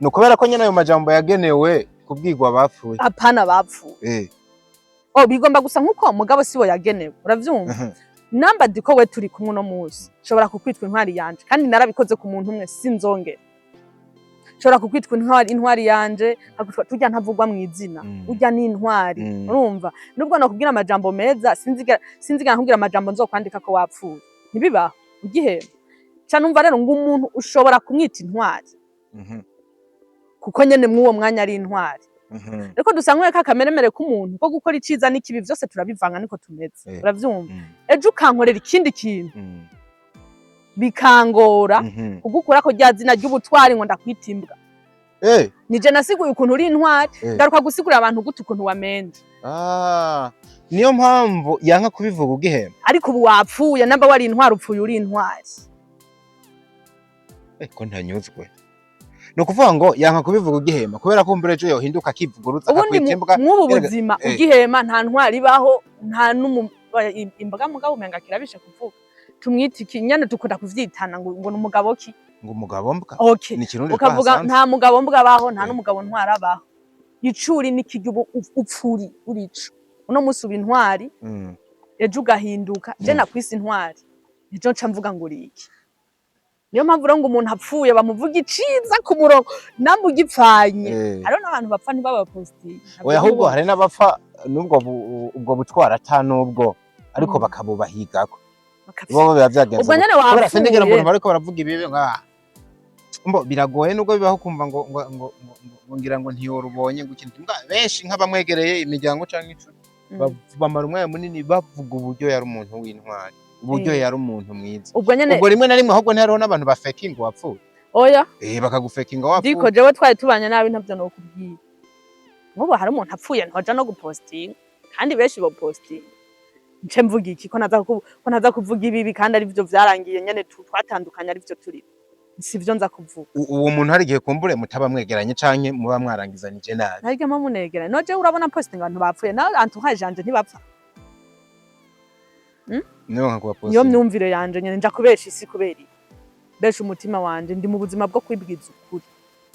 S2: Ni ukubera ko nyene ayo majambo yagenewe kubwirwa abapfuye.
S1: Apana bapfuye. Oh, bigomba gusa nk'uko, mugabo sibo yagenewe, uravyumva? Namba diko we turi kumwe uno munsi, nshobora kukwitwa intwari yanje, kandi narabikoze ku muntu umwe, sinzongera. Nshobora kukwitwa intwari yanje, nkakwitwa turya ntavugwa mu izina. Urya ni intwari. Urumva, nubwo nakubwira amajambo meza, sinzigera nkubwira amajambo nzokwandika ko wapfuye, ntibibaho ugihema. Ca numva rero ngo umuntu ushobora kumwita intwari kuko nyene mw'uwo mwanya ari intwari. Ariko dusanzwe ka kameremere k'umuntu ko gukora iciza n'ikibi vyose turabivanga, niko tumeze. Uravyumva? Ejo ukankorera ikindi kintu, bikangora kugukurako rya zina ry'ubutwari ngo ndakwita imbwa. Nije nasiguye ukuntu uri intwari, ngaruka gusigurira abantu gute ukuntu wamenje?
S2: Ah, niyo mpamvu yanka kubivuga ugihema.
S1: Ariko ubu wapfuye, namba wari intwari, upfuye uri intwari.
S2: Ko ntanyuzwe. Ni ukuvuga ngo yanka kubivuga ugihema kubera ko umbura ejo yohinduka akivuguruza
S1: Ubundi
S2: akakwita imbwa.
S1: mw'ubu
S2: Erega,
S1: buzima ugihema nta ntwari ibaho, nta n'umu oya, imbwa mugabo umenga kirabishe kuvuga. Tumwite iki nyene? Dukunda kuvyitana ngo ni umugabo ki?
S2: Ngo umugabo mbwa.
S1: Okay.
S2: Ni ikirundi
S1: Ukavuga
S2: twahasanze.
S1: nta mugabo mbwa abaho, nta n'umugabo ntwari abaho. Icuri nikirya ubu upfuri urico. Uno munsi uba intwari, ejo ugahinduka. Je nakwise intwari, ejo nca mvuga ngo uri iki? Niyo mpamvu rero ngo umuntu apfuye bamuvuga iciza ku murongo, namba ugipfanye. Hariho n'abantu bapfa ntibabapostinge.
S2: Oya, ahubwo hari n'abapfa n'ubwo ubwo butwara ata n'ubwo, ariko bakabubahigako bo biba vyagenze
S1: Ubwo
S2: gute?
S1: nyene
S2: Kubera sindigera
S1: wapfuye.
S2: umuntu bariko baravuga ibibi ngo mbo biragoye, nubwo bibaho kumva ngo ngira ngo ntiyorubonye ngo ikintu mbwa. Benshi nk'abamwegereye, imiryango canke inshuti, bamara umwanya munini bavuga uburyo yari umuntu w'intwari, uburyo yari umuntu mwiza.
S1: Ubwo nyene.
S2: Ubwo rimwe na rimwe ahubwo ntihariho n'abantu bafekinga wapfuye?
S1: Oya.
S2: Bakagufekinga wapfuye.
S1: Diko jewe twari tubanye nabi, ntavyo nokubwira. Nk'ubu hari umuntu apfuye ntoja no gupostinga, kandi benshi bopostinga. Nce mvuga iki ko ntaza kuvuga ibibi, kandi arivyo vyarangiye nyene twatandukanye, arivyo turi sivyo nza kuvuga?
S2: Uwo muntu hari igihe kumbure mutaba mwegeranye canke muba mwarangizanije nabi.
S1: Ntaryo munegeranye no jewe urabona postinga abantu bapfuye na entourage yanje ntibapfa.
S2: Niyo nka kuba
S1: Niyo
S2: posting.
S1: myumvire yanje nyene. Nja kubesha isi kubera iki? Besha umutima wanje. Ndi mu buzima bwo kwibwiza ukuri.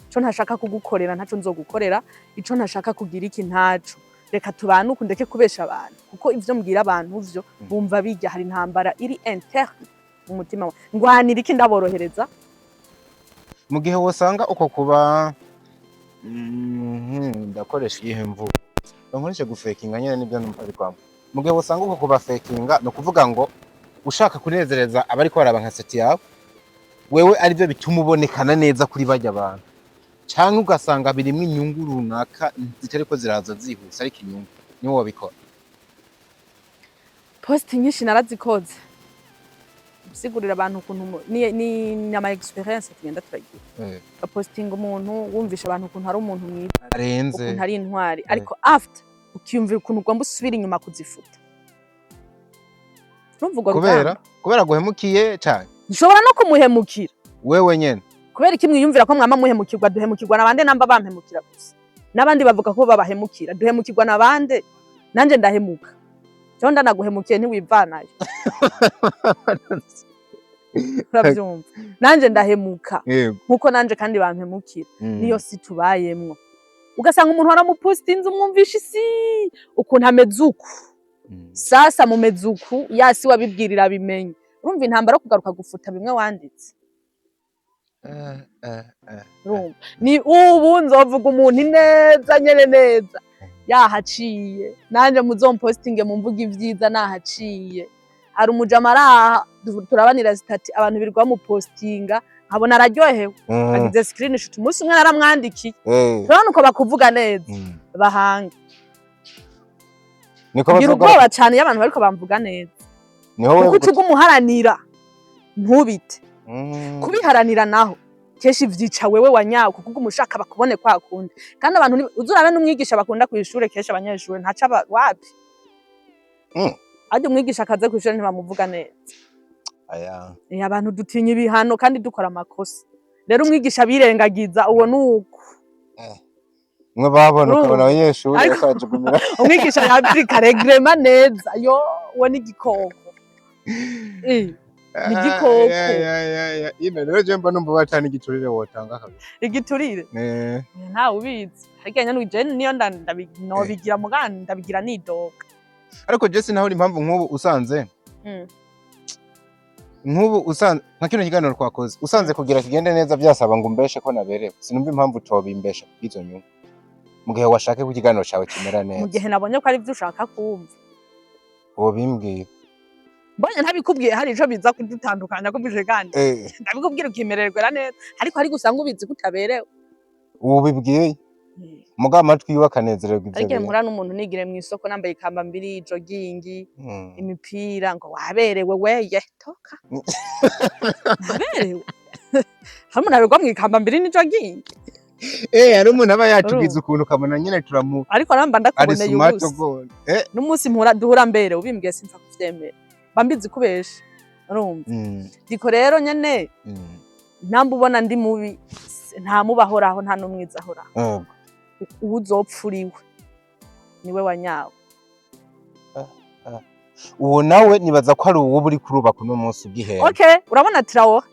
S1: Ico ntashaka kugukorera ntaco nzogukorera, ico ntashaka kugira iki ntaco. Reka tubane uku, ndeke kubesha abantu, kuko ivyo mbwira abantu vyo bumva bijya. Hari intambara iri interne mu mutima wawe. Ngwanira iki? Ndaborohereza.
S2: Mu gihe wosanga uko kuba ndakoresha iyihe mvugo? Nkoreshe gufekinga nyene, nibyo numva bikwamo. Mu gihe wosanga uko kuba fakinga, ni ukuvuga ngo ushaka kunezereza abariko baraba nka statut yawe, wewe arivyo bituma ubonekana neza kuri barya bantu, canke ugasanga birimwo inyungu runaka zitariko ziraza zihuse, ariko inyungu niwo wabikora.
S1: Post nyinshi narazikoze gusigurira abantu ukuntu ni ama expérience tugenda turagira. Bapostinga umuntu, wumvisha abantu ukuntu ari umuntu mwiza,
S2: arenze,
S1: ukuntu ari intwari, ariko after ukiyumvira ukuntu ugomba usubira inyuma kuzifuta. Urumva urwo
S2: kubera
S1: rugamba?
S2: Kubera guhemukiye cane?
S1: Nshobora no kumuhemukira.
S2: Wewe nyene?
S1: Kubera iki mwiyumvira ko mwama muhemukirwa? Duhemukirwa nabande? Namba bampemukira gusa, n'abandi bavuga ko babahemukira, duhemukirwa nabande? Nanje ndahemuka. Jewe ndanaguhemukiye ntiwivanayo, uravyumva? Nanje ndahemuka nkuko nanje kandi bampemukira. Niyo si tubayemwo. Ugasanga umuntu waramupostinze, umwumvisha isi ukuntu ameze uku. Sasa mumeze uku, yasi wabibwirira abimenye. Urumva intambara yo kugaruka gufuta bimwe wanditse? Urumva ni ubu nzovuga umuntu neza nyene neza yahaciye. Nanje muzompostinge mumvuga ivyiza nahaciye. Hari umujama araha turabanira statut, abantu birirwa bamupostinga, nkabona araryohewe, agize screenshot. Umunsi umwe naramwandikiye: "Turabona uko bakuvuga neza." Bahanga
S2: Niko
S1: ngira
S2: bazoga.
S1: ubwoba cane iyo abantu bariko bamvuga neza,
S2: Niho
S1: kuko
S2: wewe
S1: uca uguma ntubite. Kubiharanira naho kenshi vyica wewe wanyawe, kuko uguma ushaka bakubone kwa kundi. Kandi abantu uzurabe n'umwigisha bakunda kw'ishure, kenshi abanyeshure ntaca wapi. Arya umwigisha akaze kw'ishure ntibamuvuga neza.
S2: Aya.
S1: Abantu dutinya ibihano kandi dukora amakosa. Rero umwigisha birengagiza uwo nuko.
S2: Mwe babona
S1: Urumva?
S2: ukabona abanyeshuri
S1: Ariko-
S2: bariko barajugumira.
S1: Umwigisha yapurika règlement neza, yo uwo ni igikoko. Ni igikoko.
S2: Ino rero je mba numva batana igiturire wotanga kabisa.
S1: Igiturire? Ntawe ubizi. Harya nyene je niyo nobigira muga ndabigira nidoga.
S2: Ariko je sinahora impamvu nk'ubu usanze nk'ubu usanze nka kino kiganiro twakoze, usanze kugira kigende neza byasaba ngo umbeshe ko naberewe, sinumva impamvu utobimbesha kubw'izo nyungu, mu gihe washake ko ikiganiro cawe kimera
S1: Mu
S2: neza.
S1: gihe nabonye ko ari ivyo ushaka kumva.
S2: Wobimbwira.
S1: Mbonye ntabikubwiye hari ico biza kudutandukanya ko bije, kandi ndabikubwira ukimererwa neza, ariko hari gusanga ubizi ko utaberewe.
S2: Ubibwiye mugabo amatwi yiwe akanezererwa ivyo
S1: Ariko igihe
S2: bintu.
S1: mpura n'umuntu nigire mw'isoko nambaye ikamba mbiri, jogging, imipira, ngo waberewe weye, toka waberewe. Hari umuntu aberwa mw'ikamba mbiri ni jogging?
S2: Hari umuntu aba yatugize
S1: Urumva?
S2: ukuntu ukabona nyene turamu
S1: Ariko namba
S2: ari
S1: ndakuboneye
S2: smart
S1: ubusa.
S2: gone.
S1: N'umunsi mpura duhura mbere ubimbwiye simpfa kuvyemera, mba mbizi kubesha, urumva? Diko rero nyene namba ubona ndi mubi, nta mubi ahoraho, nta n'umwiza ahoraho. Uwo uzopfa uriwe niwe wanyawe.
S2: Uwo nawe nibaza ko ari uwo uri kurubaka uno munsi ugihera.
S1: Okay, urabona Traore?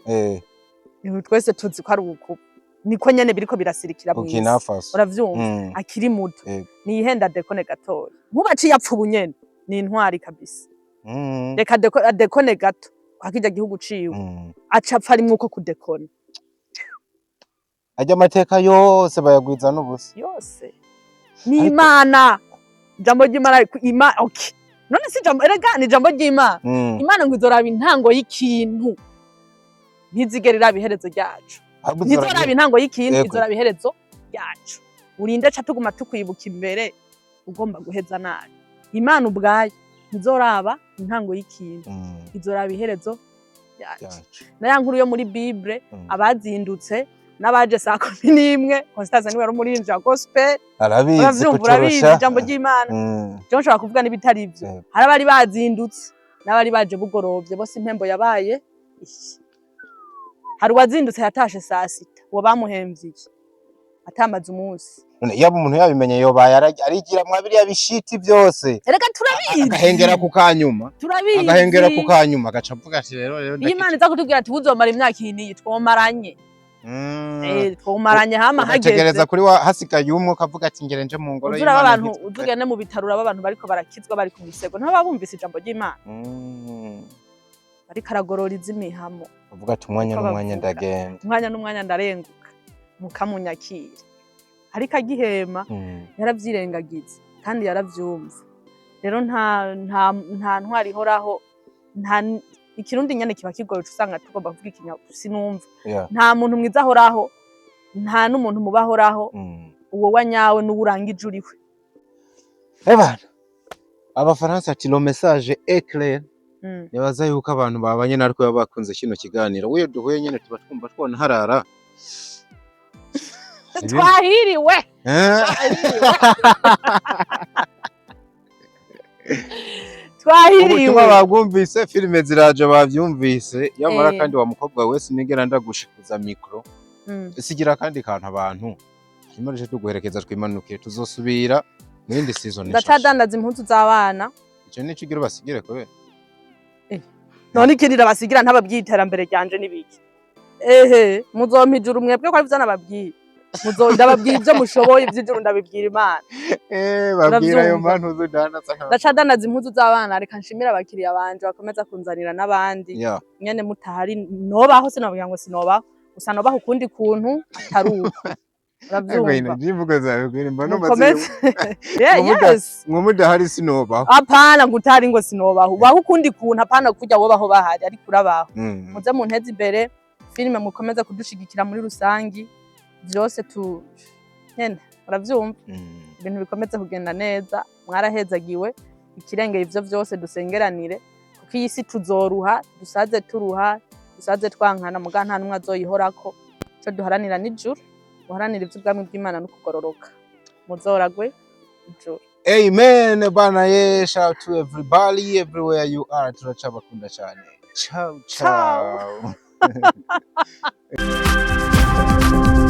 S1: Twese tuzi ko ari uku, niko nyene biriko birasirikira mw'isi.
S2: Burkina Faso.
S1: Uravyumva? Akiri muto. Niyihenda dekone gatoya, nkuba aciye apfa ubu nyene, ni intwari kabisa. Reka adekone gato kwa kirya gihugu ciwe. Aca apfa arimwo uko kudekona.
S2: Arya amateka yose bayagwiza n'ubusa.
S1: Yose ni Imana, ijambo ry'Imana okay, none si ijambo, erega ni ijambo ry'Imana. Imana ngo izoraba intango y'ikintu, ntizigera iraba iherezo ryacu.
S2: Ahubwo
S1: Ntizoraba intango y'ikintu, izoraba iherezo ryacu. Urinde ca tuguma tukwibuka imbere ugomba guheza nabi. Imana ubwayo ntizoraba intango y'ikintu, izoraba iherezo ryacu.
S2: Ryacu.
S1: Na ya nkuru yo muri Bible, abazindutse n'abaje saa 11, Constance niwe yari umuririmbyi wa gospel.
S2: Arabizi.
S1: Uravyumva, urabizi.
S2: Kuturusha.
S1: Ijambo ry'Imana. Jewe nshobora kuvuga n'ibitari ivyo. Hari abari bazindutse n'abari baje bugorovye, bose impembo yabaye iki. Hari uwazindutse yatashe saa 6, uwo bamuhemvye iki atamaze umunsi.
S2: None yaba umuntu yabimenye yobaye arigira mwa biriya bishiti byose,
S1: Erega turabizi.
S2: agahengera ku kanyuma.
S1: Turabizi.
S2: Agahengera ku kanyuma agaca avuga ati rero
S1: Iyo Imana iza kutubwira ati uzomara imyaka iyi n'iyi, twomaranye. Twomaranye hama
S2: Ugategereza
S1: hageze.
S2: kuri wa hasigaye umwe ukavuga ati ngere nje mu ngoro
S1: Uzi uraba
S2: y'Imana
S1: abantu,
S2: nkitwe.
S1: uzi ugende mu bitaro uraba abantu bariko barakizwa bari ku misego, ntibaba bumvise ijambo ry'Imana? Bariko aragorora iz'imihamo.
S2: Uvuga ati umwanya
S1: Niko
S2: n'umwanya
S1: bavuga.
S2: ndagenda.
S1: Umwanya n'umwanya ndarenguka, mukamunyakira. Ariko agihema yaravyirengagiza kandi yaravyumva. Rero nta ntwari ihoraho, nta ikirundi nyene kiba kigoye, uca usanga tugomba kuvuga ikinya sinumva. Nta muntu mwiza ahoraho, nta n'umuntu muba ahoraho. Uwo wa nyawe n'uwo urangije uriwe.
S2: Ebana, abafaransa ati: "Le message est clair." Nibaza yuko abantu babanye natwe baba bakunze kino kiganiro. Wiyo duhuye nyene tuba twumva twona harara.
S1: Twahiriwe.
S2: Eh?
S1: Twahiriwe.
S2: Ubutumwa babwumvise, filime ziraje bavyumvise yamara. Kandi wa mukobwa wese nigera ndagushikuza micro, sigira kandi kantu abantu, hanyuma rero tuguherekeza twimanukire, tuzosubira mu yindi season nshasha.
S1: Ndacadandaza impuzu z'abana.
S2: Ico nico ugira ubasigire kubera?
S1: None ikindi ndabasigira ntababwiye iterambere ryanje n'ibiki? Ehe, muzompa ijuru mwebwe ko arivyo nababwiye. Ndababwiye ibyo mushoboye, ivy'ijuru ndabibwira Imana.
S2: Eh, babwira ayo
S1: Uravyumva?
S2: mantuzu udandaza nka
S1: Ndacadandaza impuzu z'abana. Reka nshimire abakiriya banje bakomeza kunzanira n'abandi. Nyene mutahari nobaho, sinababwira ngo sinobaho, gusa nobaho ukundi kuntu atari uko. Uravyumva?
S2: Imvugo zawe kweri mba numva.
S1: Mukomeze. Yeah, yes.
S2: Ngo mudahari sinobaho.
S1: Apana ngo utari ngo sinobaho, ubaho ukundi kuntu, apana kurya wobaho bahari, ariko urabaho. Muze munteze imbere filime, mukomeze kudushigikira muri rusangi vyose tu nyene, uravyumva? Ibintu bikomeze kugenda neza, mwarahezagiwe. Ikirengeye ivyo vyose, dusengeranire, kuko iyi si tuzoruha, dusaze turuha, dusaze twankana, muga nta n'umwe azoyihorako. Ico duharanira n'ijuru, guharanira ivy'ubwami bw'Imana no kugororoka, muzoragwe ijuru.
S2: Amen bana ye. Shout to everybody everywhere you are, turacabakunda cyane. Ciao.
S1: Ciao.
S2: Ciao.